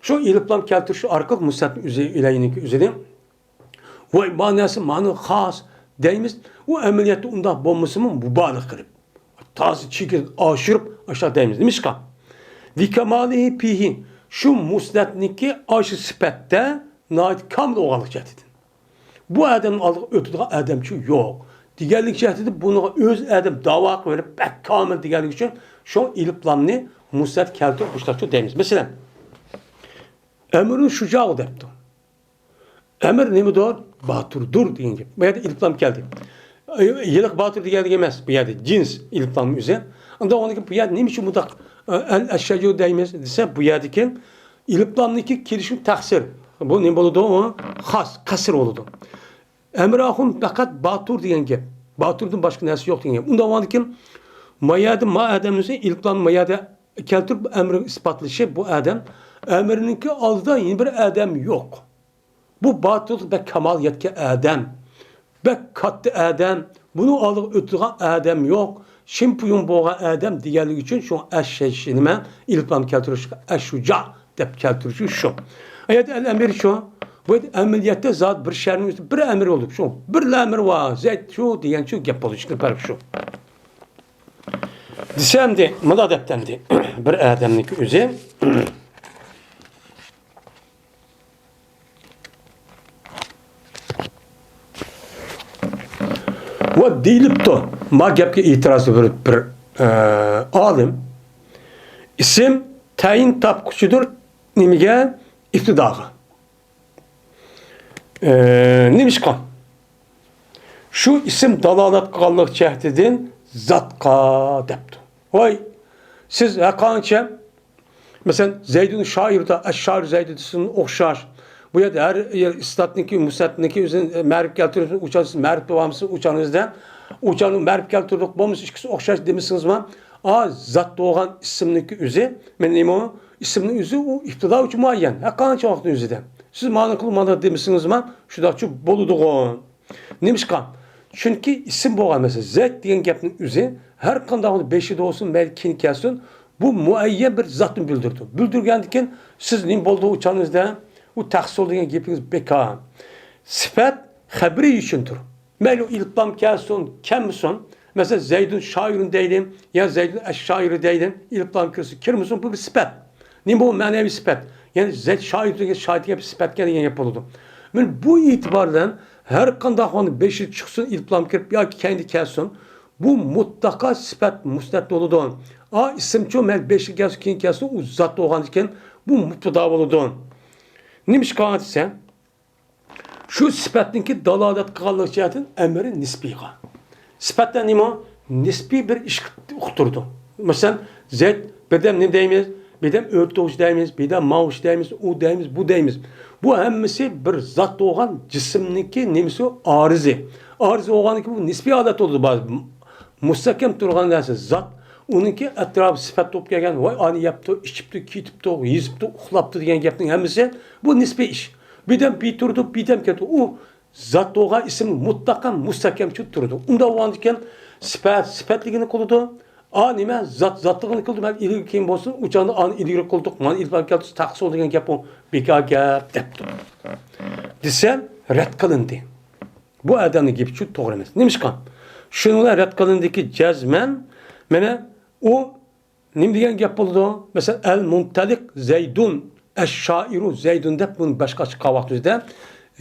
شۇ ئېلىپلام كەلتۈرۈش ئارقىلىق مۇسەتنى ئۆزى، ئىلەينىڭكى ئۆزىنى. ۋاي، مانىسى مانا خاس دەيمىز. ئۇ ئەمەلىيەتتە ئۇنداق بولمىسىمۇ، مۇبالىغە قىلىپ، تازا چېكىدىن ئاشۇرۇپ، ئاشۇنداق دەيمىز. نېمىشقا؟ لىكامالىھى پىھى، شۇ مۇسنەتنىڭكى ئاشۇ سۈپەتتە ناھايىتى كامىل بولغانلىق جەھىتىدىن. بۇ ئادەمنىڭ ئالدىغا ئۆتىدىغان ئادەمچۇ يوق دېگەنلىك جەھىتىدە بۇنىڭغا ئۆز ئادەم داۋا قىلىۋېلىپ، بەك كامىل دېگەنلىك ئۈچۈن شۇ ئېلىپلامنى مۇسنەت كەلتۈرۈپ مۇشۇنداقچۇ دەيمىز. مەسىلەن، ئەمرۇن شۇجاغۇ دەپتۇ. ئەمىر نېمىدۇر؟ باتۇردۇر دېگەن گەپ. بۇ يەردە ئېلىپلام كەلدى. ھېلىقى باتۇر دېگەنلىك ئەمەس، بۇ يەردە جىنس ئېلىپلامنىڭ ئۆزى. ئاندىن ئۇنىڭ كېيىن بۇ يەردە نېمە ئۈچۈن بۇنداق، ئە، ئەل ئەششەجۇ دەيمىز دېسە، بۇ يەردىكى ئېلىپلامنىڭكى كېلىشىمۇ تەخسىر. بۇ نېمە بولىدۇ؟ ئۇ خاس، قەسىر بولىدۇ. ئەمراخۇن پەقەت باتۇر دېگەن گەپ. باتۇردىن باشقا نەرسە يوق دېگەن گەپ. ئۇنداق بولغاندىكىن، ما يەردە ما ئادەمنى ئېلىپلام ما يەردە كەلتۈرۈپ ئەمرىنى ئىسپاتلىشى، بۇ ئادەم ئەمرىنىڭكى ئالدىدا يەنە بىر ئادەم يوق. بۇ باتۇر بەك كامال يەتكەن ئادەم. بەك كاتتا ئادەم، بۇنىڭ ئالدىغا ئۆتىدىغان ئادەم يوق، شىمپۇيۇڭ بولغان ئادەم دېگەنلىكى ئۈچۈن شۇڭا ئەششەش نېمە ئېلىپلام كەلتۈرۈشكە ئەششۇجا دەپ كەلتۈرۈشى شۇ. ئەيەت ئەل ئەمىر شۇ. بۇ ئەمەلىيەتتە زات بىر شەھەرنىڭ ئۆزىدە بىر ئەمىر بولدى. شۇ بىرلا ئەمىر بار، زەيد شۇ دېگەن شۇ گەپ بولدى. ئىككى پەرق شۇ. دېسە ئەمدى مۇنداق دەپتۇ ئەمدى بىر ئادەمنىڭكى ئۆزى. ۋە دېيىلىپتۇ. ما گەپكە ئېتىراز بىر، بىر، ئە، ئالىم. ئىسىم تەيىن تاپقۇچىدۇر نېمىگە؟ ئىپتىداغا. ئە، نېمىشقا؟ شۇ ئىسىم دالالەت قىلغانلىق جەھىتىدىن زاتقا دەپتۇ. ۋاي، سىز ھەققانچە مەسىلەن، زەيدۇن شائىردا، ئەششائىر زەيدۇن دېسىڭىز ئوخشاش. بۇ يەردە ھەر ئىسپاتنىڭكى، مۇسەتنىڭكى ئۆزىنى مەرىپ كەلتۈرۈپ، ئۇچان سىز مەرىپ بولمامسىز، ئۇچان ئىزدە. ئۇچاننى مەرىپ كەلتۈردۇق بولمىسا ئىككىسى ئوخشاش دېمىسىڭىزمۇ، ئا، زات بولغان ئىسىمنىڭكى ئۆزى، مەن نېمە ئۇ؟ ئىسىمنىڭ ئۆزى ئۇ ئىپتىدا ئۈچۈن مۇئەييەن. ھەر قانچە ۋاقىتنىڭ ئۆزىدە. سىز مانا قىل، مانا دېمىسىڭىزمۇ، شۇنداقچۇ بولىدىغۇ. نېمىشقا؟ چۈنكى ئىسىم بولغان، مەسىلەن، زەيت دېگەن گەپنىڭ ئۆزى ھەر قانداق بېشىدا بولسۇن، مەيلى كېيىن كەلسۇن، بۇ مۇئەييەن بىر زاتنى بىلدۈرىدۇ. بىلدۈرگەندىن كېيىن سىز نېمە بولدى ئۇ چاغىڭىزدا؟ ئۇ تەخسىس دېگەن گېپىڭىز بىكار. سۈپەت خەبىرى ئۈچۈندۇر. مەيلى ئېلىپلام كەلسۇن، كەلمىسۇن. مەسىلەن، زەيدۇن شائىرۇن دەيلى، يا زەيدۇن ئەش-شائىرۇ دەيلى، ئېلىپلام كىرسۇن، كىرمىسۇن، بۇ بىر سۈپەت. نېمە بۇ؟ مەنىۋى سۈپەت. يەنى زەيد شائىر دېگەن شائىر دېگەن بىر سۈپەتكە دېگەن گەپ بولىدۇ. مانا بۇ ئېتىبار بىلەن ھەر قانداق ۋاقىتنىڭ بېشىدا چىقسۇن، ئېلىپلام كىرىپ ياكى كەينىدە كەلسۇن، بۇ مۇتلەقا سۈپەت مۇسنەت بولىدۇ. ئا، ئىسىمچۇ مەن بېشىدا كەلسۇن، كېيىن كەلسۇن، ئۇ زات بولغاندىكىن بۇ مۇبتىدا بولىدۇ. نېمىشقا دېسە، شۇ سۈپەتنىڭكى دالالەت قىلغانلىق جەھەتتىن ئەمرى نىسپىيغا. سۈپەتتە نېمە؟ نىسپىي بىر ئىشقا ئۇقتۇرىدۇ. مەسىلەن، زەيت، بىردەم نېمە دەيمىز؟ بىردەم ئۆرتوغۇچ دەيمىز، بىردەم ماۋۇچ دەيمىز، ئۇ دەيمىز، بۇ دەيمىز. بۇ ھەممىسى بىر زات بولغان جىسىمنىڭكى نېمىسى؟ ئارىزى. ئارىزى بولغاندىكىن بۇ نىسپىي ھالەت بولىدۇ. مۇستەھكەم تۇرغان نەرسە زات، ئۇنىڭكى ئەتراپى سۈپەت بولۇپ كەلگەن، ۋاي، ئانى يەپتۇ، ئىچىپتۇ، كېتىپتۇ، يېزىپتۇ، ئۇخلاپتۇ دېگەن گەپنىڭ ھەممىسى بۇ نىسپىي ئىش. بىردەم بىر تۇرىدۇ، بىردەم كېتىدۇ. ئۇ زات بولغان ئىسىم مۇتلەقەن مۇستەھكەمچە تۇرىدۇ. ئۇنداق بولغاندىكىن سۈپەت سۈپەتلىكىنى قىلىدۇ. ئا، نېمە؟ زات زاتلىقىنى قىلىدۇ. مەن ئىلگىرى كېيىن بولسۇن، ئۇ چاغدا ئانى ئىلگىرى قىلدۇق، مانا ئېلىپ كەلدۇق، تەخسىس دېگەن گەپ ئۇ بىكار گەپ دەپتۇ. دېسە، رەت قىلىندى. بۇ ئادەمنىڭ گېپى چۇ توغرا ئەمەس. نېمىشقا؟ شۇنىڭ بىلەن رەت قىلىندىكى جەزمەن، مانا ئۇ نېمە دېگەن گەپ بولىدۇ؟ مەسىلەن، ئەل مۇنتەلىق زەيدۇن، ئەش شائىرۇ زەيدۇن دەپ بۇنى باشقا چىققان ۋاقتىمىزدا،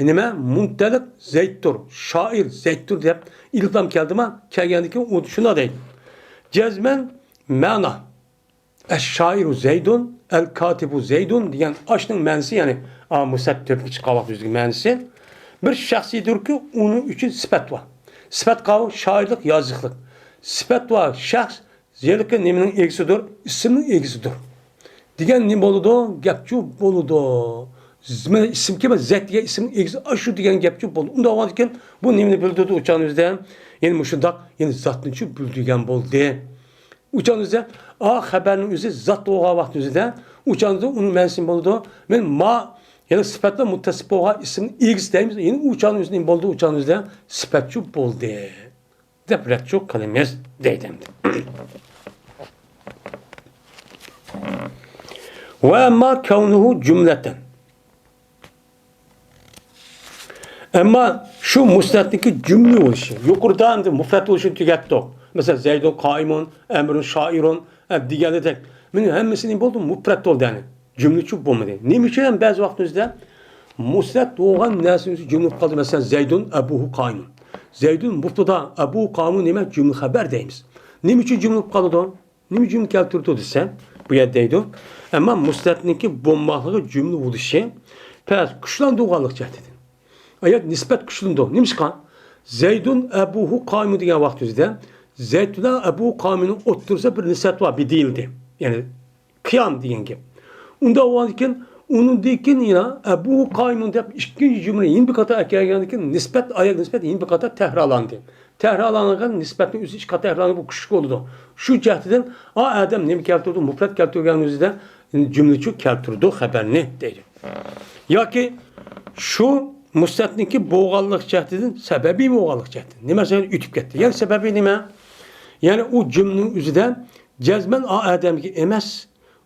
نېمە؟ مۇنتەلىق زەيدتۇر، شائىر زەيدتۇر دەپ ئېلىپلام كەلدىما؟ كەلگەندىن كېيىن ئۇ شۇنداق دەيدۇ. جەزمەن مەنا. ئەش شائىرۇ زەيدۇن، ئەل كاتىبۇ زەيدۇن دېگەن ئاشنىڭ مەنىسى، يەنى، ئا، مۇسەت تۆپكە چىققان ۋاقتىمىزدىكى مەنىسى. بىر شەخسىيدۇركى، ئۇنىڭ ئۈچۈن سۈپەت بار. سۈپەت قاۋۇ شائىرلىق، يازىقلىق. سۈپەت بار شەخس، ھېلىقى نېمىنىڭ ئىگىسىدۇر؟ ئىسىمنىڭ ئىگىسىدۇر. دېگەن نېمە بولىدۇ؟ گەپچۇ بولىدۇ. مانا ئىسىمكى بىر زەت دېگەن ئىسىمنىڭ ئىگىسى ئاشۇ دېگەن گەپچۇ بولىدۇ. ئۇنداق بولغاندىكىن بۇ نېمىنى بىلدۈردى ئۇ چاغنىڭ ئۆزىدە؟ يەنە مۇشۇنداق، يەنە زاتنىچۇ بىلدۈرگەن بولدى. ئۇ چاغنىڭ ئۆزىدە، ئا، خەبەرنىڭ ئۆزى زات بولغان ۋاقتىنىڭ ئۆزىدە، ئۇ چاغنىڭ ئۆزىدە ئۇنىڭ مەنىسى نېمە بولىدۇ؟ مەن ما، يەنە سۈپەت بىلەن مۇتتەسىپ بولغان ئىسىمنىڭ ئىگىسى دەيمىز. يەنە ئۇ چاغنىڭ ئۆزىدە نېمە بولدى؟ ئۇ چاغنىڭ ئۆزىدە سۈپەتچۇ بولدى. دەپ رەتچۇ قىلىمىز دەيدۇ ئەمدى. ۋە ئەمما كەۋنۇھۇ جۈملەتەن. ئەمما شۇ مۇسنەتنىڭكى جۈملە بولۇشى، يۇقىرىدا ئەمدى مۇفرەت بولۇشىنى تۈگەتتۇق. مەسىلەن، زەيدۇن قائىمۇن، ئەمرۇن شائىرۇن، ئە، دېگەندەك. مېنىڭ ھەممىسى نېمە بولدى؟ مۇفرەت بولدى، يەنى. جۈملىچۇ بولمىدى. نېمە ئۈچۈن ھەم بەزى ۋاقىتنىڭ ئۆزىدە مۇسنەت بولغان نەرسىنىڭ ئۆزى جۈملە بولۇپ قالدى. مەسىلەن، زەيدۇن ئەبۇھۇ قائىمۇن. زەيدۇن مۇبتىدا، ئەبۇھۇ قائىمۇن نېمە؟ جۈملە خەبەر دەيمىز. نېمە ئۈچۈن جۈملە بولۇپ قالىدۇ؟ نېمە جۈملە كەلتۈرىدۇ دېسە، بۇ يەردە دەيدۇ. ئەمما مۇسنەتنىڭكى بولماقلىقى جۈملە بولۇشى پەس كۈچلەندۈرگەنلىك جەھەتتىن. ئايەت نىسبەت كۈچلىنىدۇ. نېمىشقا؟ زەيدۇن ئەبۇھۇ قائىمۇن دېگەن ۋاقتىمىزدا زەيد بىلەن ئەبۇ قائىمۇننىڭ ئوتتۇرىسىدا بىر نىسبەت بار، بىدىيىلدى. يەنى قىيام دېگەن گەپ. ئۇنداق بولغاندىكىن، ئۇنىڭدىن كېيىن يەنە ئەبۇ قائىمۇن دەپ ئىككىنچى جۈملە يەنە بىر قاتا ئەكەلگەندىن كېيىن، نىسبەت ئايەت نىسبەت يەنە بىر قاتا تەكرارلاندى. تەكرارلانغان نىسبەتنىڭ ئۆزى ئىككى قاتا تەكرارلانغان، بۇ كۈچلۈك بولىدۇ. شۇ جەھەتتىن، ئا، ئادەم نېمە كەلتۈردى؟ مۇپرەت كەلتۈرگەن ئۆزىدە جۈملىچۇ كەلتۈردى خەبەرنى دەيدۇ. ياكى شۇ مۇسنەتنىڭكى بولغانلىق جەھەتتىن، سەبەبى بولغانلىق جەھەتتىن. نېمە سەۋەبتىن ئۆتۈپ كەتتى؟ يەنى سەبەبى نېمە؟ يەنى ئۇ جۈملىنىڭ ئۆزىدە جەزمەن ئا ئادەمگە ئەمەس،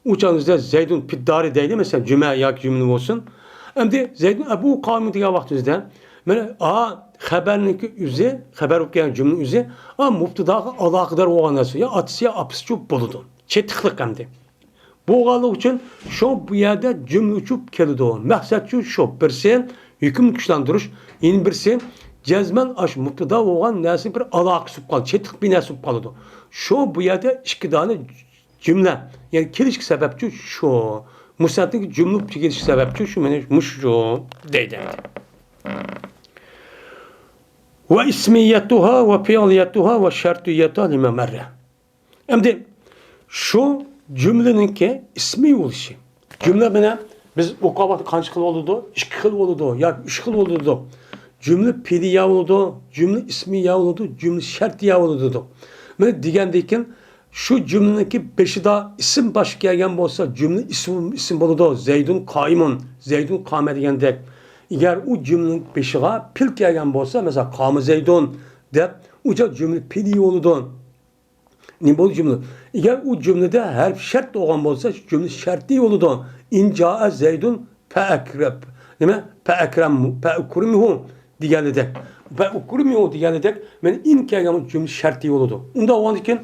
ئۇ چاغنىڭ ئۆزىدە زەيدۇن پىددارى دەيلى، مەسىلەن، جۈمە ياكى جۈملە بولسۇن. ئەمدى زەيدۇن ئەبۇ قاۋمى دېگەن ۋاقتىمىزدا، مانا، ئا خەبەرنىڭكى ئۆزى، خەبەر بولۇپ كەلگەن جۈملىنىڭ ئۆزى، ئا مۇبتىداغا ئالاقىدار بولغان نەرسە، يا ئاتىسى يا ئاپىسىچۇ بولىدۇ. چېتىقلىق ئەمدى. بولغانلىقى ئۈچۈن شۇ بۇ يەردە جۈملە ئۇچۇپ كېلىدۇ. مەقسەتچۇ شۇ، بىرسى ھۆكۈم كۈچلەندۈرۈش، يەنە بىرسى جەزمەن ئاشۇ مۇبتىدا بولغان نەرسە بىر ئالاقىسى بولۇپ قالىدۇ، چېتىق بىر نەرسە بولۇپ قالىدۇ. شۇ بۇ يەردە ئىككى دانە جۈملە، يەنى كېلىشكە سەۋەبچۇ شۇ. مۇسەتتىكى جۈملە بولۇپ كېلىشكە سەۋەبچۇ شۇ، مانا مۇشۇ دەيدۇ. ۋە ئىسمىيەتۇھا ۋە فىئلىيەتۇھا ۋە شەرتىيەتۇھا لىما مەررە. ئەمدى شۇ جۈملىنىڭكى ئىسمىي بولۇشى. جۈملە مانا بىز ئوقۇۋاتقان قانچە خىل بولىدۇ؟ ئىككى خىل بولىدۇ ياكى ئۈچ خىل بولىدۇ. جۈملە پېئلىيە بولىدۇ، جۈملە ئىسمىيە بولىدۇ، جۈملە شەرتىيە بولىدۇ. مانا دېگەندىن كېيىن، شۇ جۈملىنىڭكى بېشىدا ئىسىم باشقا كەلگەن بولسا، جۈملە ئىسىم، ئىسىم بولىدۇ. زەيدۇن قائىمۇن، زەيدۇن قامە دېگەندەك. ئەگەر ئۇ جۈملىنىڭ بېشىغا پېئىل كەلگەن بولسا، مەسىلەن، قامە زەيدۇن دەپ، ئۇ جۈملە پېئلىيە بولىدۇ. نېمە بولدى جۈملە؟ ئەگەر ئۇ جۈملىدە ھەرپ شەرت بولغان بولسا، جۈملە شەرتىيە بولىدۇ. ئىن جائە زەيدۇن فەئەكرەم. نېمە؟ فەئەكرەم، فەئۇكرىمھۇ دېگەنىدەك. فەئۇكرىمھۇ دېگەنىدەك، مانا ئىن كەلگەن جۈملە شەرتىيە بولىدۇ. ئۇنداق بولغاندىكىن،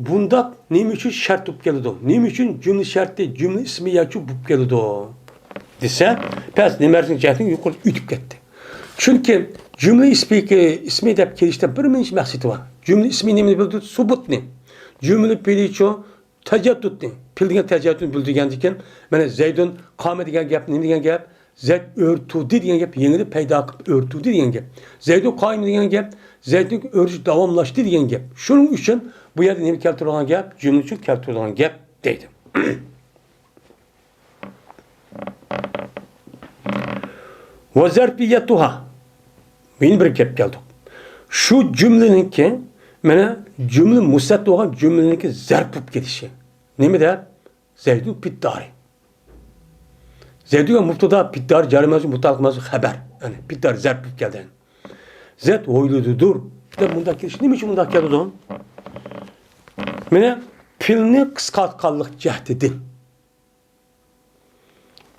بۇنداق نېمە ئۈچۈن شەرت بولۇپ كېلىدۇ؟ نېمە ئۈچۈن جۈملە شەرتىي، جۈملە ئىسمىيە بولۇپ كېلىدۇ؟ دېسە، پەس نېمە جەھەتتىن يۇقىرى ئۆتۈپ كەتتى. چۈنكى جۈملە ئىسمى، ئىسمى دەپ كېلىشتە بىر مۇنچە مەقسىتى بار. جۈملە ئىسمى نېمىنى بىلدۈرىدۇ؟ سۇبۇتنى. جۈملە پېئلىچۇ تەجەددۇتنى. پېئىل دېگەن تەجەددۇتنى بىلدۈرگەندىكىن، مانا زەيدۇن قامە دېگەن گەپ نېمە دېگەن گەپ؟ زەيد ئۆرە تۇردى دېگەن گەپ، يېڭىدىن پەيدا قىلىپ ئۆرە تۇردى دېگەن گەپ. زەيدۇن قائىم دېگەن گەپ، زەيدنىڭ ئۆرۈشى داۋاملاشتى دېگەن گەپ. شۇنىڭ ئۈچۈن بۇ يەردە نېمە كەلتۈرۈلگەن گەپ؟ جۈملە ئۈچۈن كەلتۈرۈلگەن گەپ دەيدۇ. ۋە زەرپىيەتۇھا. يەنە بىر گەپ كەلدۇق. شۇ جۈملىنىڭكى، مانا جۈملە مۇسەت بولغان جۈملىنىڭكى زەرپ بولۇپ كېتىشى. نېمە دەپ؟ زەيدۇن پىددارى. زەيدۇن مۇبتەدا، پىددارى جارى مەجرۇر، مۇتەئەللىق مەجرۇر، خەبەر. يەنى پىددارى زەرپ بولۇپ كەلدى. زەيد ھويلىدىدۇر دەپ مۇنداق كېلىشى نېمە ئۈچۈن مۇنداق كەلدى؟ مانا پېئىلنى قىسقارتقانلىق جەھىتىدىن.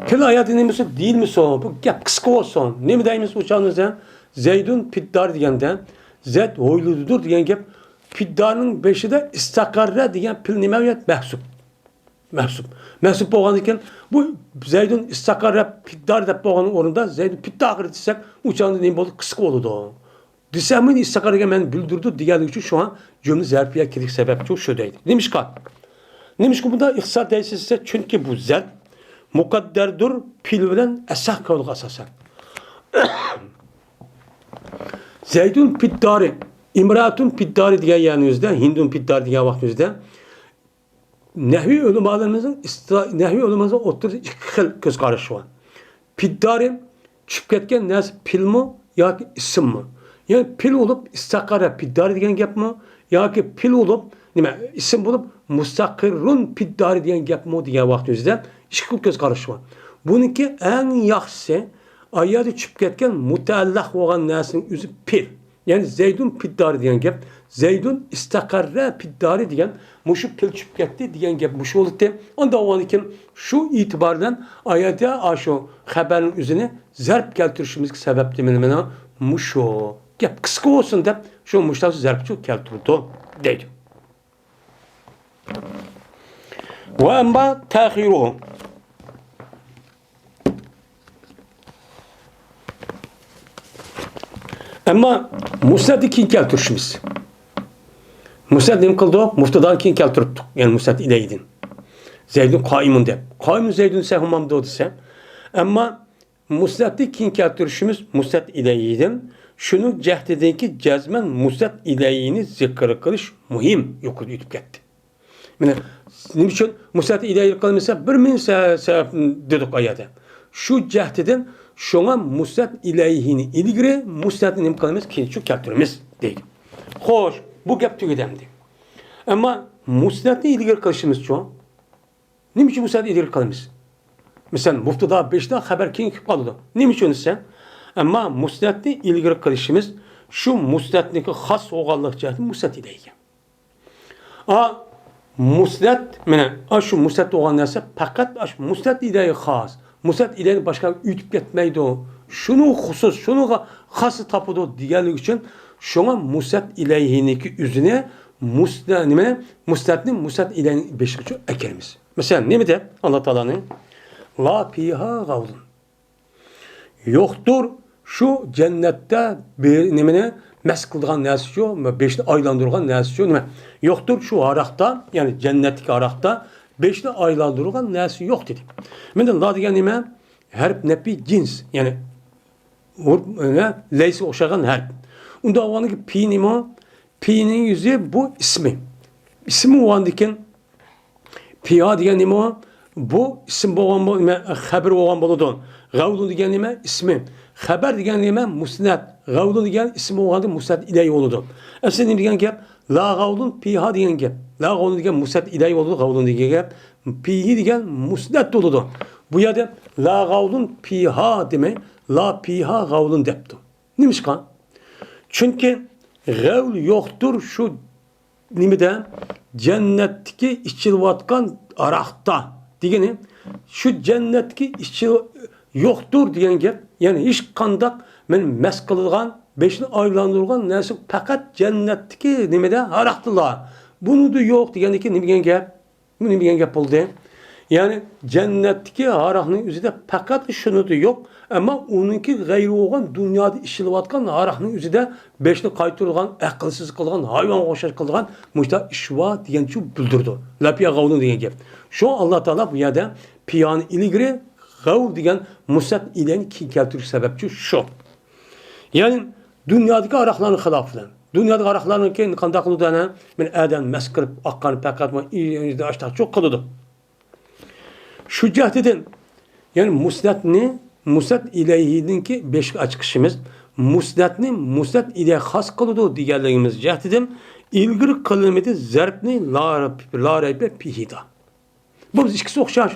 پېئىل ئايەتتە نېمە بولسا دېيىلمىسۇن، بۇ گەپ قىسقا بولسۇن. نېمە دەيمىز ئۇ چاغدا بىز؟ زەيدۇن پىددار دېگەندە، زەيد ھويلىدىدۇر دېگەن گەپ، پىددارنىڭ بېشىدا ئىستەقەررە دېگەن پېئىل نېمە؟ مەھسۇپ. مەھسۇپ. مەھسۇپ بولغاندىن كېيىن، بۇ زەيدۇن ئىستەقەررە پىددار دەپ بولغان ئورنىدا زەيدۇن پىدداخىر دېسەك، ئۇ چاغدا نېمە بولدى؟ قىسقا بولىدۇ. دېسەممۇ ئىستەقەررە دېگەن مەنىنى بىلدۈرىدۇ دېگەنلىكى ئۈچۈن شۇڭا جۈملە زەرپىيە كېلىش سەۋەبچۇ شۇ دەيدۇ. نېمىشقا؟ نېمىشقا بۇنداق ئىختىسار دەيسىز دېسە، چۈنكى بۇ زەرپ مۇقەددەردۇر پېئىل بىلەن ئەسەھ قەۋلىگە ئاساسەن. زەيدۇن پىددارى، ئىمرائەتۇن پىددارى دېگەن يەرنىڭ ئۆزىدە، ھىندۇن پىددارى دېگەن ۋاقىتنىڭ ئۆزىدە نەھۋىي ئۆلىمالىرىمىزنىڭ ئىستىلا-، نەھۋىي ئۆلىمىزنىڭ ئوتتۇرىسىدا ئىككى خىل كۆز قارىشى بار. پىددارى چۈشۈپ كەتكەن نەرسە پېئىلمۇ ياكى ئىسىممۇ؟ يەنى پېئىل بولۇپ ئىستەقەررە پىددارى دېگەن گەپمۇ؟ ياكى پېئىل بولۇپ، نېمە، ئىسىم بولۇپ مۇستەقىررۇن پىددارى دېگەن گەپمۇ دېگەن ۋاقىت ئۆزىدە ئىككى خىل كۆز قارىشى بار. بۇنىڭكى ئەڭ ياخشىسى، ئايەردە چۈشۈپ كەتكەن مۇتەئەللەق بولغان نەرسىنىڭ ئۆزى پېئىل. يەنى زەيدۇن پىددارى دېگەن گەپ، زەيدۇن ئىستەقەررە پىددارى دېگەن مۇشۇ پېئىل چۈشۈپ كەتتى دېگەن گەپ مۇشۇ بولدى. ئاندىن ئاندىن كېيىن شۇ ئېتىبار بىلەن ئايەردە ئاشۇ خەبەرنىڭ ئۆزىنى زەرپ كەلتۈرۈشىمىزگە سەۋەب دېمىلى مانا مۇشۇ. گەپ قىسقا بولسۇن دەپ شۇ مۇشۇنداق زەرپچۇ كەلتۈرىدۇ دەيدۇ. ۋە ئەمما تەخىرۇ. ئەمما مۇسنەتنى كېيىن كەلتۈرۈشىمىز. مۇسنەت نېمە قىلدۇق؟ مۇبتادانى كېيىن كەلتۈرۈپتۇق. يەنى مۇسنەت ئىلەيھىدىن. زەيدۇن قائىمۇن دەپ. قائىمۇن زەيدۇن دېسە ھامامدۇ دېسە. ئەمما مۇسنەتنى كېيىن كەلتۈرۈشىمىز مۇسنەت ئىلەيھىدىن. شۇنىڭ جەھىتىدىنكى جەزمەن مۇسنەت ئىلەيھىنى زىكىر قىلىش مۇھىم. يۇقىرىدا ئۆتۈپ كەتتى. مانا، نېمە ئۈچۈن مۇسنەت ئىلەيھى قىلمىسا، بىر مىڭ سە-، سەۋەب دېدۇق ئايەتتە. شۇ جەھەتتىن شۇڭا مۇسنەت ئىلەيھىنى ئىلگىرى، مۇسنەتنى نېمە قىلىمىز؟ كېيىنچە كەلتۈرىمىز دەيدۇ. خوش، بۇ گەپ تۈگىدى ئەمدى. ئەمما مۇسنەتنى ئىلگىرى قىلىشىمىزچۇ؟ نېمە ئۈچۈن مۇسنەتنى ئىلگىرى قىلىمىز؟ مەسىلەن، مۇبتادا بېشىدا خەبەر كېيىن كېلىپ قالىدۇ. نېمە ئۈچۈن دېسە، ئەمما مۇسنەتنى ئىلگىرى قىلىشىمىز شۇ مۇسنەتنىڭكى خاس بولغانلىق جەھەتتىن مۇسنەت ئىلەيھىگە. ئا، مۇسنەت، مانا، ئاشۇ مۇسنەت بولغان نەرسە پەقەت ئاشۇ مۇسنەت ئىلەيھىگە خاس. مۇسنەت ئىلەيھىنى باشقا ئۆتۈپ كەتمەيدۇ. شۇنىڭ خۇسۇس، شۇنىڭغا خاسنى تاپىدۇ دېگەنلىكى ئۈچۈن، شۇڭا مۇسنەت ئىلەيھىنىڭكى ئۆزىنى مۇسنە-، نېمە؟ مۇسنەتنى مۇسنەت ئىلەيھىنىڭ بېشىغا ئەكىرىمىز. مەسىلەن، نېمە دەپ؟ ئاللا تائالانىڭ لا فىھا غەۋلۇن. يوقتۇر شۇ جەننەتتە بىر نېمىنى مەس قىلىدىغان نەرسىچۇ، بېشىنى ئايلاندۇرغان نەرسىچۇ، نېمە؟ يوقتۇر شۇ ھاراقتا، يەنى جەننەتتىكى ھاراقتا بېشىنى ئايلاندۇرغان نەرسە يوق دېدى. مەندە لا دېگەن نېمە؟ ھەرپ نەپى جىنس، يەنى ھۇر-، نە، لەيسە ئوخشىغان ھەرپ. ئۇنداق بولغاندىكىن پى نېمە؟ پىنىڭ يۈزى بۇ ئىسمى. ئىسمى بولغاندىكىن پىھا دېگەن نېمە؟ بۇ ئىسىم بولغان بول-، نېمە، خەبىرى بولغان بولىدۇ. غەۋلۇن دېگەن نېمە؟ ئىسمى. خەبەر دېگەن نېمە؟ مۇسنەد. غەۋلۇن دېگەن ئىسىم بولغاندا مۇسنەد ئىلەيھى بولىدۇ. ئەسلى نېمە دېگەن گەپ؟ لا غەۋلۇن پىھا دېگەن گەپ. لا غەۋلۇن دېگەن مۇسنەد ئىلەيھى بولىدۇ، غەۋلۇن دېگەن گەپ. پىھى دېگەن مۇسنەد بولىدۇ. بۇ يەردە لا غەۋلۇن پىھا دېمەي، لا پىھا غەۋلۇن دەپتۇ. نېمىشقا؟ چۈنكى غەۋل يوقتۇر شۇ نېمىدە؟ جەننەتتىكى ئىچىلىۋاتقان ھاراقتا دېگىنى، شۇ جەننەتتىكى ئىچى يوقتۇر دېگەن گەپ. يەنى ھېچقانداق مەن مەس قىلىدىغان، بېشىنى ئايلاندۇرغان نەرسە پەقەت جەننەتتىكى نېمىدە؟ ھاراقتىلا. بۇنىدا يوق دېگەندىكى نېمە دېگەن گەپ؟ بۇ نېمە دېگەن گەپ بولدى؟ يەنى جەننەتتىكى ھاراقنىڭ ئۆزىدە پەقەت شۇنىدا يوق، ئەمما ئۇنىڭكى غەيرى بولغان دۇنيادا ئىچىلىۋاتقان ھاراقنىڭ ئۆزىدە بېشىنى قايتۇرىدىغان، ئەقىلسىز قىلىدىغان، ھايۋانغا ئوخشاش قىلىدىغان مۇشۇنداق ئىش بار دېگەنچۇ بىلدۈرىدۇ. لەپىيا غەۋلۇن دېگەن گەپ. شۇڭا ئاللا تائالا بۇ يەردە پىيانى ئىلگىرى، غەۋل دېگەن مۇسنەد ئىلەيھىنى كېيىن كەلتۈرۈش سەۋەبچۇ شۇ. يەنى دۇنيادىكى ھاراقلارنىڭ خىلاپى بىلەن. دۇنيادىكى ھاراقلارنىڭكى قانداق قىلىدۇ ئەنە؟ مەن ئادەم مەس قىلىپ ئاققان پەقەت ئاشتاقچۇ قىلىدۇ. شۇ جەھەتتىن، يەنى مۇسنەدنى، مۇسنەد ئىلەيھىنىڭكى بېشىغا ئاچىقىشىمىز، مۇسنەدنى مۇسنەد ئىلەيھى خاس قىلىدۇ دېگەنلىكىمىز جەھەتتىن ئىلگىرى قىلىنمىدى زەرپنى لا، لا رەيبە پىھىدا. بۇ ئىككىسى ئوخشاش.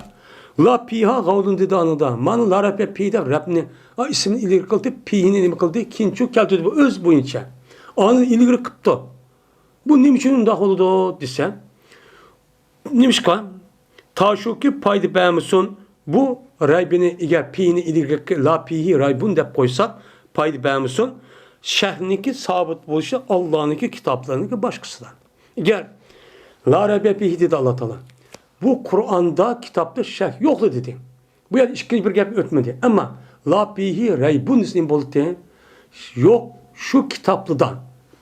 لا پىھا غەۋلۇن دېدى ئانىدا. مانا لا رەيبە پىھ دەپ رەبنى، ئا، ئىسمىنى ئىلگىرى قىلدى، پىھنى نېمە قىلدى؟ كېيىنچۇ كەلتۈردى. بۇ ئۆز بويىچە. ئانى ئىلگىرى قىپتۇ. بۇ نېمە ئۈچۈن ئۇنداق بولىدۇ دېسە، نېمىشقا؟ تاشۇكى پايدا بەرمىسۇن. بۇ رەيبىنى ئەگەر پىھنى ئىلگىرى لا پىھى رەيبۇن دەپ قويساق، پايدا بەرمىسۇن. شەھنىڭكى سابىت بولۇشى ئاللانىڭكى كىتابلىرىنىڭكى باشقىسىدا. ئەگەر لا رەيبە پىھى دېدى ئاللا تائالا. بۇ قۇرئاندا، كىتابتا شەك يوقلا دېدى. بۇ يەردە ئىككىنچى بىر گەپ ئۆتمىدى. ئەمما لا پىھى رەيبۇن دېسە نېمە بولدى؟ يوق، شۇ كىتابلىدا.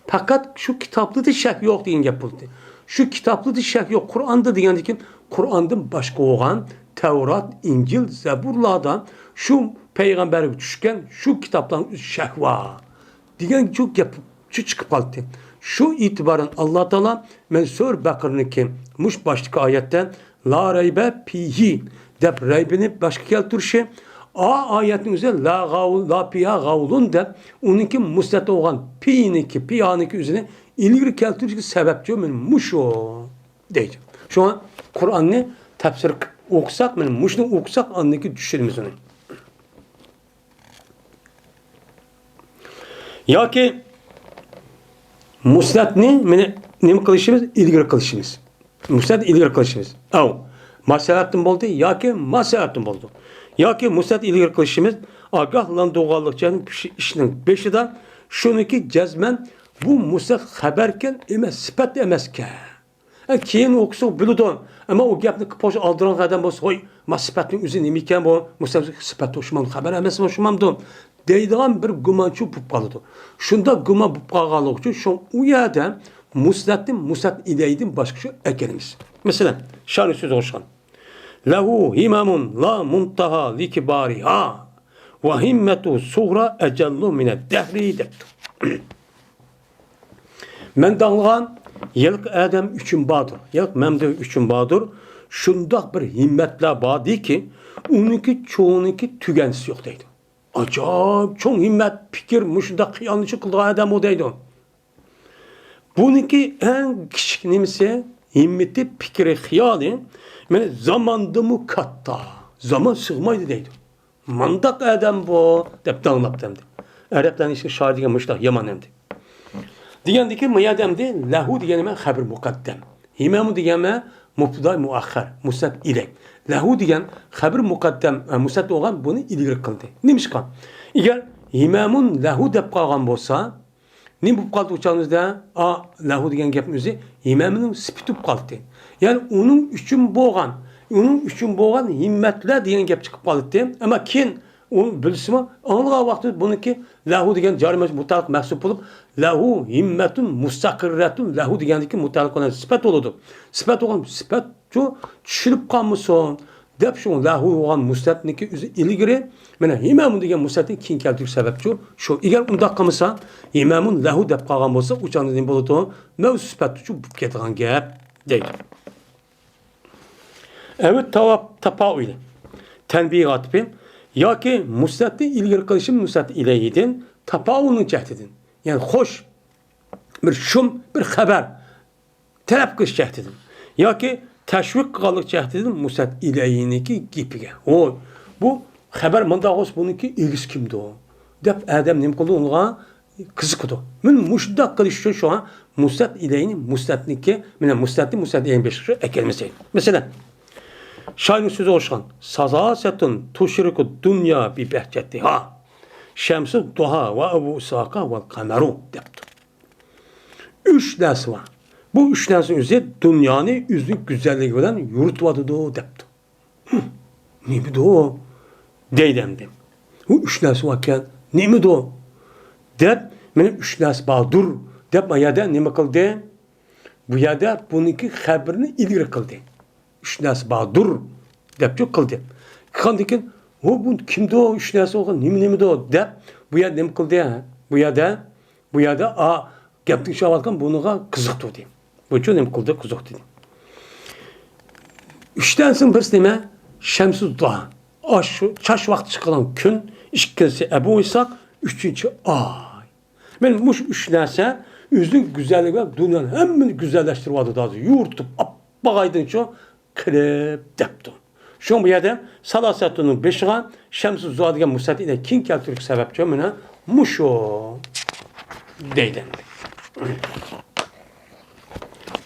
پەقەت شۇ كىتابلىدا شەك يوق دېگەن گەپ بولدى. شۇ كىتابلىدا شەك يوق. قۇرئاندا دېگەندىكىن قۇرئاندىن باشقا بولغان تەۋرات، ئىنجىل، زەبۇرلاردا شۇ پەيغەمبەرگە چۈشكەن شۇ كىتابلارنىڭ ئۆزى شەك بار. دېگەن شۇ گەپ شۇ چىقىپ قالدى. شۇ ئېتىبارەن ئاللا تائالا مەن سۈرە بەقەرىنىڭكى مۇش باشتىكى ئايەتتە لا رەيبە پىھى دەپ رەيبىنى باشقا كەلتۈرۈشى، ئا ئايەتنىڭ ئۆزى لا غاۋ-، لا پىھا غاۋلۇن دەپ ئۇنىڭكى مۇسنەد بولغان پىنىڭكى، پىھانىڭكى ئۆزىنى ئىلگىرى كەلتۈرۈشىگە سەۋەبچى مەن مۇشۇ دەيدۇ. شۇڭا قۇرئاننى تەپسىر قىلىپ ئوقۇساق، مەن مۇشۇنى ئوقۇساق ئاندىن كېيىن چۈشىنىمىز ئۇنى. ياكى مۇسنەدنى مانا نېمە قىلىشىمىز؟ ئىلگىرى قىلىشىمىز. مۇسنەد ئىلگىرى قىلىشىمىز. ئەۋ ما سەۋەبتىن بولدى ياكى ما سەۋەبتىن بولىدۇ. ياكى مۇسنەد ئىلگىرى قىلىشىمىز ئاگاھلاندۇرغانلىق ئىشنىڭ بېشىدا شۇنىكى جەزمەن بۇ مۇسنەد خەبەركەن ئەمەس، سۈپەت ئەمەسكەن. ئە، كېيىن ئوقۇسا بىلىدۇ. ئەمما ئۇ گەپنى قىلىپ قويسا ئالدىراڭغۇ ئادەم بولسا، ھوي، ما سۈپەتنىڭ ئۆزى نېمە ئىكەن بۇ؟ مۇسەۋۋىس سۈپەت ئوخشىمامدۇ، خەبەر ئەمەسمۇ ئوخشىمامدۇ؟ دەيدىغان بىر گۇمانچۇ بولۇپ قالىدۇ. شۇنداق گۇمان بولۇپ قالغانلىقى ئۈچۈن شۇ ئۇ يەردە مۇسنەدنى مۇسنەد ئىلەيدىن باشقا شۇ ئەكەلمىز. مەسىلەن، شانى سۆزى ئوخشىغان. لەھۇ ھىمەمۇن لا مۇنتەھا لىكىبارىھا ۋە ھىممەتۇ سۇغرا ئەجەللۇ مىنەد دەھرى دەپتۇ. مەن داڭلىغان ھېلىقى ئادەم ئۈچۈن باردۇر، ھېلىقى مەمدۇ ئۈچۈن باردۇر، شۇنداق بىر ھىممەتلەر باردىكى، ئۇنىڭكى چوڭىنىڭكى تۈگەنسى يوق دەيدۇ. ئاجايىپ چوڭ ھىممەت، پىكىر، مۇشۇنداق خىيالنى شۇ قىلىدىغان ئادەم ئۇ دەيدۇ. بۇنىڭكى ئەڭ كىچىك نېمىسى، ھىممىتى، پىكرى، خىيالى، مانا زاماندىنمۇ كاتتا، زامان سىغمايدۇ دەيدۇ. مانداق ئادەم بۇ دەپ داڭلاپتۇ ئەمدى. ئەرەبلەرنىڭ ئىچىدە شائىر دېگەن مۇشۇنداق يامان ئەمدى. دېگەندىكى، ما يەردە ئەمدى لەھۇ دېگەن نېمە؟ خەبىر مۇقەددەم. ھىمەمۇ دېگەن نېمە؟ مۇبتىدا مۇئەخخەر، مۇسنەد ئىلەي. لەھۇ دېگەن خەبىر مۇقەددەم، ئە، مۇسنەد بولغان، بۇنى ئىلگىرى قىلدى. نېمىشقا؟ ئەگەر ھىمەمۇن لەھۇ دەپ قالغان بولسا، نېمە بولۇپ قالدى ئۇ چاغىمىزدا؟ ئا، لەھۇ دېگەن گەپنىڭ ئۆزى ھىمەمنىڭ سۈپىتى بولۇپ قالدى. يەنى ئۇنىڭ ئۈچۈن بولغان، ئۇنىڭ ئۈچۈن بولغان ھىممەتلەر دېگەن گەپ چىقىپ قالدى. ئەمما كېيىن ئۇ بىلسىمۇ، ئاڭلىغان ۋاقتىدا بۇنىڭكى لەھۇ دېگەن جارى مەجرۇر مۇتەئەللىق مەھسۇپ بولۇپ، لەھۇ ھىممەتۇن مۇستەقىررەتۇن لەھۇ دېگەندىكى مۇتەئەللىق بىلەن سۈپەت بولىدۇ. سۈپەت بولغان سۈپەت شۇ چۈشۈلۈپ قالمىسۇن دەپ، شۇ لەھۇ بولغان مۇسنەدنىڭكى ئۆزى ئىلگىرى، مانا ھىمەمۇ دېگەن مۇسنەدنى كېيىن كەلتۈرۈش سەۋەبچۇ شۇ. ئەگەر ئۇنداق قىلمىسا، ھىمەمۇن لەھۇ دەپ قالغان بولسا، ئۇ چاغدا نېمە بولىدۇ؟ مەۋجۇت سۈپەتچۇ بولۇپ كېتىدىغان گەپ دەيدۇ. ئەۋ تاۋاپ تاپائۇلى. تەنبىھ ئاتىپى ياكى مۇسنەتنى ئىلگىرى قىلىشى مۇسنەت ئىلەيھىدىن تاپائۇلنىڭ جەھىتىدىن. يەنى خوش، بىر شۇم، بىر خەۋەر تەلەپ قىلىش جەھىتىدىن ياكى تەشۋىق قىلغانلىق جەھىتىدىن مۇسنەت ئىلەيھىنىڭكى گېپىگە. ھوي، بۇ خەۋەر مۇنداق بولسا، بۇنىڭكى ئىگىسى كىمدۇ؟ دەپ ئادەم نېمە قىلىدۇ؟ ئۇنىڭغا قىزىقىدۇ. مانا مۇشۇنداق قىلىش ئۈچۈن شۇڭا مۇسنەت ئىلەيھىنى مۇسنەتنىڭكى، مانا مۇسنەتنى مۇسنەت ئىلەيھىنى بېشىغا ئەكەلمىسەيلى. مەسىلەن، شائىرنىڭ سۆزىگە ئوخشىغان، سالاسەتۇن تۇشرىكۇ دۇنيا بىبەھجەتىھا، شەمسۇ دۇھا ۋە ئەبۇ ئىسھاقا ۋەل قەمەرۇ دەپتۇ. ئۈچ نەرسە بار. بۇ ئۈچ نەرسىنىڭ ئۆزى دۇنيانى ئۆزىنىڭ گۈزەللىكى بىلەن يورۇتۇۋاتىدۇ دەپتۇ. ھىم، نېمىدۇ؟ دەيدۇ ئەمدى. بۇ ئۈچ نەرسە باركەن، نېمىدۇ؟ دەپ، مانا ئۈچ نەرسە باردۇر دەپ، ما يەردە نېمە قىلدى؟ بۇ يەردە بۇنىڭكى خەۋىرىنى ئىلگىرى قىلدى. ئۈچ نەرسە باردۇر دەپچۇ قىلدى. قىلغاندىن كېيىن، ھو، بۇ كىمدۇ؟ ئۈچ نەرسە بولغان، نېمە نېمىدۇ؟ دەپ، بۇ يەردە نېمە قىلدى؟ بۇ يەردە، بۇ يەردە، ئا، گەپنى ئىشلەۋاتقان بۇنىڭغا قىزىقتۇردى. بۇچۇ نېمە قىلدى؟ قىزىقتى. ئۈچ نەرسىنىڭ بىرسى نېمە؟ شەمسۇ دۇھا. ئاشۇ چاچ ۋاقتى چىققان كۈن، ئىككىنچىسى ئەبۇ ئىسھاق، ئۈچىنچى ئاي. مانا مۇشۇ ئۈچ نەرسە ئۆزىنىڭ گۈزەللىكى بىلەن دۇنيانى ھەممىنى گۈزەللەشتۈرۈۋاتىدۇ ھازىر. يورۇتۇپ، ئاپئاق ئايدىنچۇ قىلىپ دەپتۇ. شۇڭا بۇ يەردە سالاسەتۇننىڭ بېشىغا شەمسۇ زۇھا دېگەن مۇسنەت ئىلەيھى كېلىپ تۇرۇشى سەۋەبچۇ مانا مۇشۇ دەيدۇ.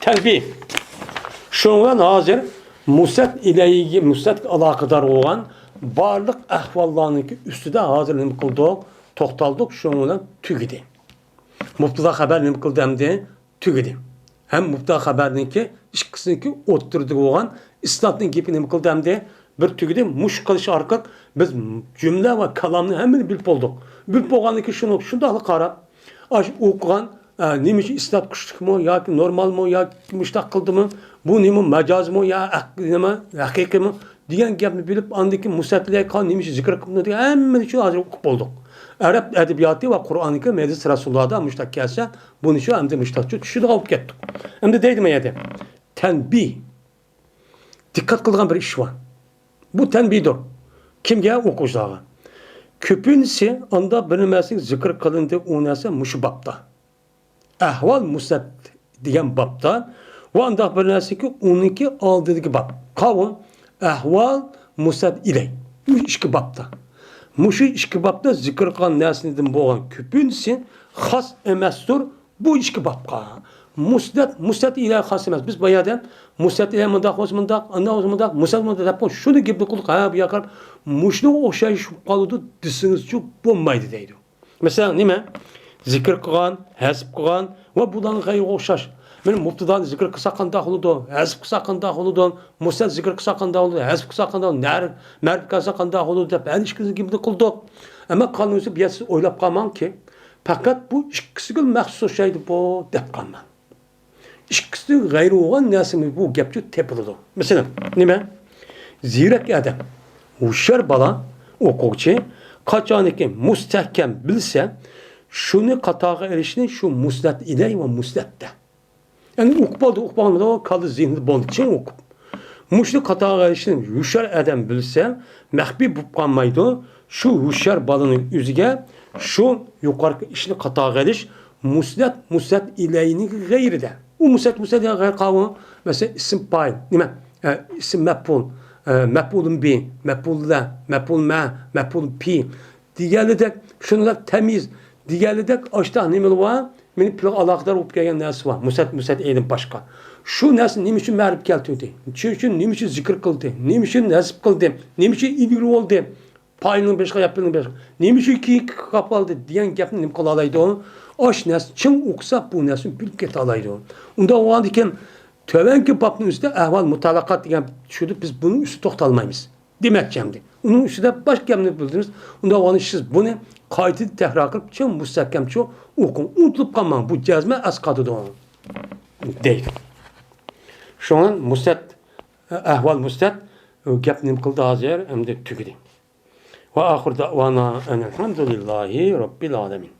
تەنبىھ. شۇنىڭ بىلەن ھازىر مۇسنەت ئىلەيھىگە، مۇسنەتكە ئالاقىدار بولغان بارلىق ئەھۋاللارنىڭكى ئۈستىدە ھازىر نېمە قىلدۇق؟ توختالدۇق، شۇنىڭ بىلەن تۈگىدى. مۇبتەدا خەۋەر نېمە قىلدى ئەمدى؟ تۈگىدى. ھەم مۇبتەدا خەۋەرنىڭكى ئىككىسىنىڭكى ئوتتۇرىدىكى بولغان ئىسنادنىڭ گېپى نېمە قىلدى ئەمدى؟ بىر تۈگىدى. مۇشۇ قىلىش ئارقىلىق بىز جۈملە ۋە كالامنى ھەممىنى بىلىپ بولدۇق. بىلىپ بولغاندىن كېيىن شۇنى شۇنداقلا قاراپ، ئاشۇ ئوقۇغان، ئە، نېمە ئۈچۈن ئىسناد كۈچلۈكمۇ ياكى نورمالمۇ ياكى مۇشۇنداق قىلدىمۇ، بۇ نېمە ماجازمۇ يا ھەق-، نېمە ھەقىقىيمۇ دېگەن گەپنى بىلىپ، ئاندىن كېيىن مۇسنەت ئىلەيھى قال نېمە ئۈچۈن زىكىر قىلىپتۇ دېگەن ھەممىنى شۇ ھازىر ئوقۇپ بولدۇق. ئەرەب ئەدەبىياتى ۋە قۇرئانىكى مەدىنىسى رەسۇلۇللادا مۇشۇنداق كەلسە، بۇنى شۇ ئەمدى مۇشۇنداقچە چۈشىنىدىغان بولۇپ كەتتۇق. ئەمدى دەيدۇ ما يەردە. تەنبىھ. دىققەت قىلىدىغان بىر ئىش بار. بۇ تەنبىھدۇر. كىمگە؟ ئوقۇغۇچىلارغا. كۆپىنچىسى ئانداق بىر نەرسىنىڭ زىكىر قىلىندى، ئۇ نەرسە مۇشۇ بابتا. ئەھۋال مۇسنەت دېگەن بابتا ۋە ئانداق بىر نەرسىكى ئۇنىڭكى ئالدىدىكى باب. قاۋۇل ئەھۋال مۇسنەت ئىلەي. مۇشۇ ئىككى بابتا. مۇشۇ ئىككى بابتا زىكىر قىلغان نەرسىدىن بولغان كۆپىنچىسى خاس ئەمەستۇر بۇ ئىككى بابقا. مۇسنەت، مۇسنەت ئىلەي خاس ئەمەس. بىز بايا دەپ مۇسنەت ئىلەي مۇنداق بولسا مۇنداق، ئانداق بولسا مۇنداق، مۇسنەت مۇنداق دەپ قويۇپ، شۇنى گېپىنى قىلدۇق، ھە، بۇ ياقار مۇشۇنىڭغا ئوخشاش بولۇپ قالىدۇ دېسىڭىزچۇ بولمايدۇ دەيدۇ. مەسىلەن، نېمە؟ زىكىر قىلغان، ھەزىپ قىلغان ۋە بۇلارنىڭ غەيرىگە ئوخشاش. مانا مۇبتىدانى زىكىر قىلساق قانداق بولىدۇ؟ ھەزىپ قىلساق قانداق بولىدۇ؟ مۇسنەت زىكىر قىلساق قانداق بولىدۇ؟ ھەزىپ قىلساق قانداق بولىدۇ؟ نەر-، مەرىپە كەلسە قانداق بولىدۇ دەپ ھەر ئىككىمىزنىڭ گېپىنى قىلدۇق. ئەمما قالغىنىسى بۇ يەردە سىز ئويلاپ قالماڭكى، پەقەت بۇ ئىككىسىگىلا مەخسۇس ئوخشايدۇ بۇ دەپ قالماڭ. ئىككىسىدىن غەيرى بولغان نەرسىمۇ بۇ گەپچۇ تېپىلىدۇ. مەسىلەن، نېمە؟ زېرەك ئادەم، ھوشيار بالا، ئوقۇغۇچى قاچانكى مۇستەھكەم بىلسە، شۇنى قاتارغا ئېلىشنى شۇ مۇسنەت ئىلەي ۋە مۇسنەتتە. يەنى ئوقۇپ بولدى، ئوقۇپ بولمىدى، ئۇ كاللا زېھنىدە بولدى، چىڭ ئوقۇپ. مۇشۇنى قاتارغا ئېلىشنى ھوشيار ئادەم بىلسە، مەخپىي بولۇپ قالمايدۇ. شۇ ھوشيار بالىنىڭ ئۆزىگە شۇ يۇقىرىقى ئىشنى قاتارغا ئېلىش مۇسنەت، مۇسنەت ئىلەينىڭ غەيرىدە. ئۇ مۇسنەت، مۇسنەت ئىلەي غەيرى قاۋۇ. مەسىلەن، ئىسىم پائىل، نېمە؟ ئە، ئىسىم مەپئۇل، ئە، مەپئۇلۇن بى، مەپئۇل لە، مەپئۇل مە، مەپئۇل پى دېگەنلىدەك، شۇنداق تەميىز دېگەنلىدەك، ئاشتاق نېمىلەر بار؟ مېنى پىلغا ئالاقىدار بولۇپ كەلگەن نەرسە بار. مۇسنەت، مۇسنەت ئىلەيدىن باشقا. شۇ نەرسە نېمە ئۈچۈن مەرىپە كەلتۈردى؟ شۇ ئۈچۈن نېمە ئۈچۈن زىكىر قىلدى؟ نېمە ئۈچۈن نەسب قىلدى؟ نېمە ئۈچۈن ئىلگىرى بولدى؟ پائىلنىڭ بېشىغا ياپىلنىڭ بېشىغا. نېمە ئۈچۈن كېيىن قاپالدى دېگەن گەپنى نېمە قىلالايدۇ؟ ئاش نەرسە چىڭ ئوقۇسا، بۇ نەرسىنى بىلىپ كېتەلايدۇ. ئۇنداق بولغاندىكىن، تۆۋەنكى بابنىڭ ئۈستىدە ئەھۋال مۇتەئەللىقات دېگەن چۈشىدۇ، بىز بۇنىڭ ئۈستىدە توختالمايمىز. دېمەكچى ئەمدى. ئۇنىڭ ئۈستىدە باشقا گەپنى بىلدۈرىمىز. ئۇنداق بولغاندا سىز بۇنى قايتىدىن تەكرار قىلىپ، چىڭ مۇستەھكەمچە ئوقۇڭ. ئۇنتۇلۇپ قالماڭ، بۇ جەزمەن ئەسقاتىدۇ. دەيدۇ. شۇڭا مۇسنەت، ئەھۋال مۇسنەت، گەپ نېمە قىلدى ھازىر؟ ئەمدى تۈگىدى. ۋە ئاخىر دەئۋانا ئەنىلھەمدۇلىللاھى رەببىل ئالەمىن.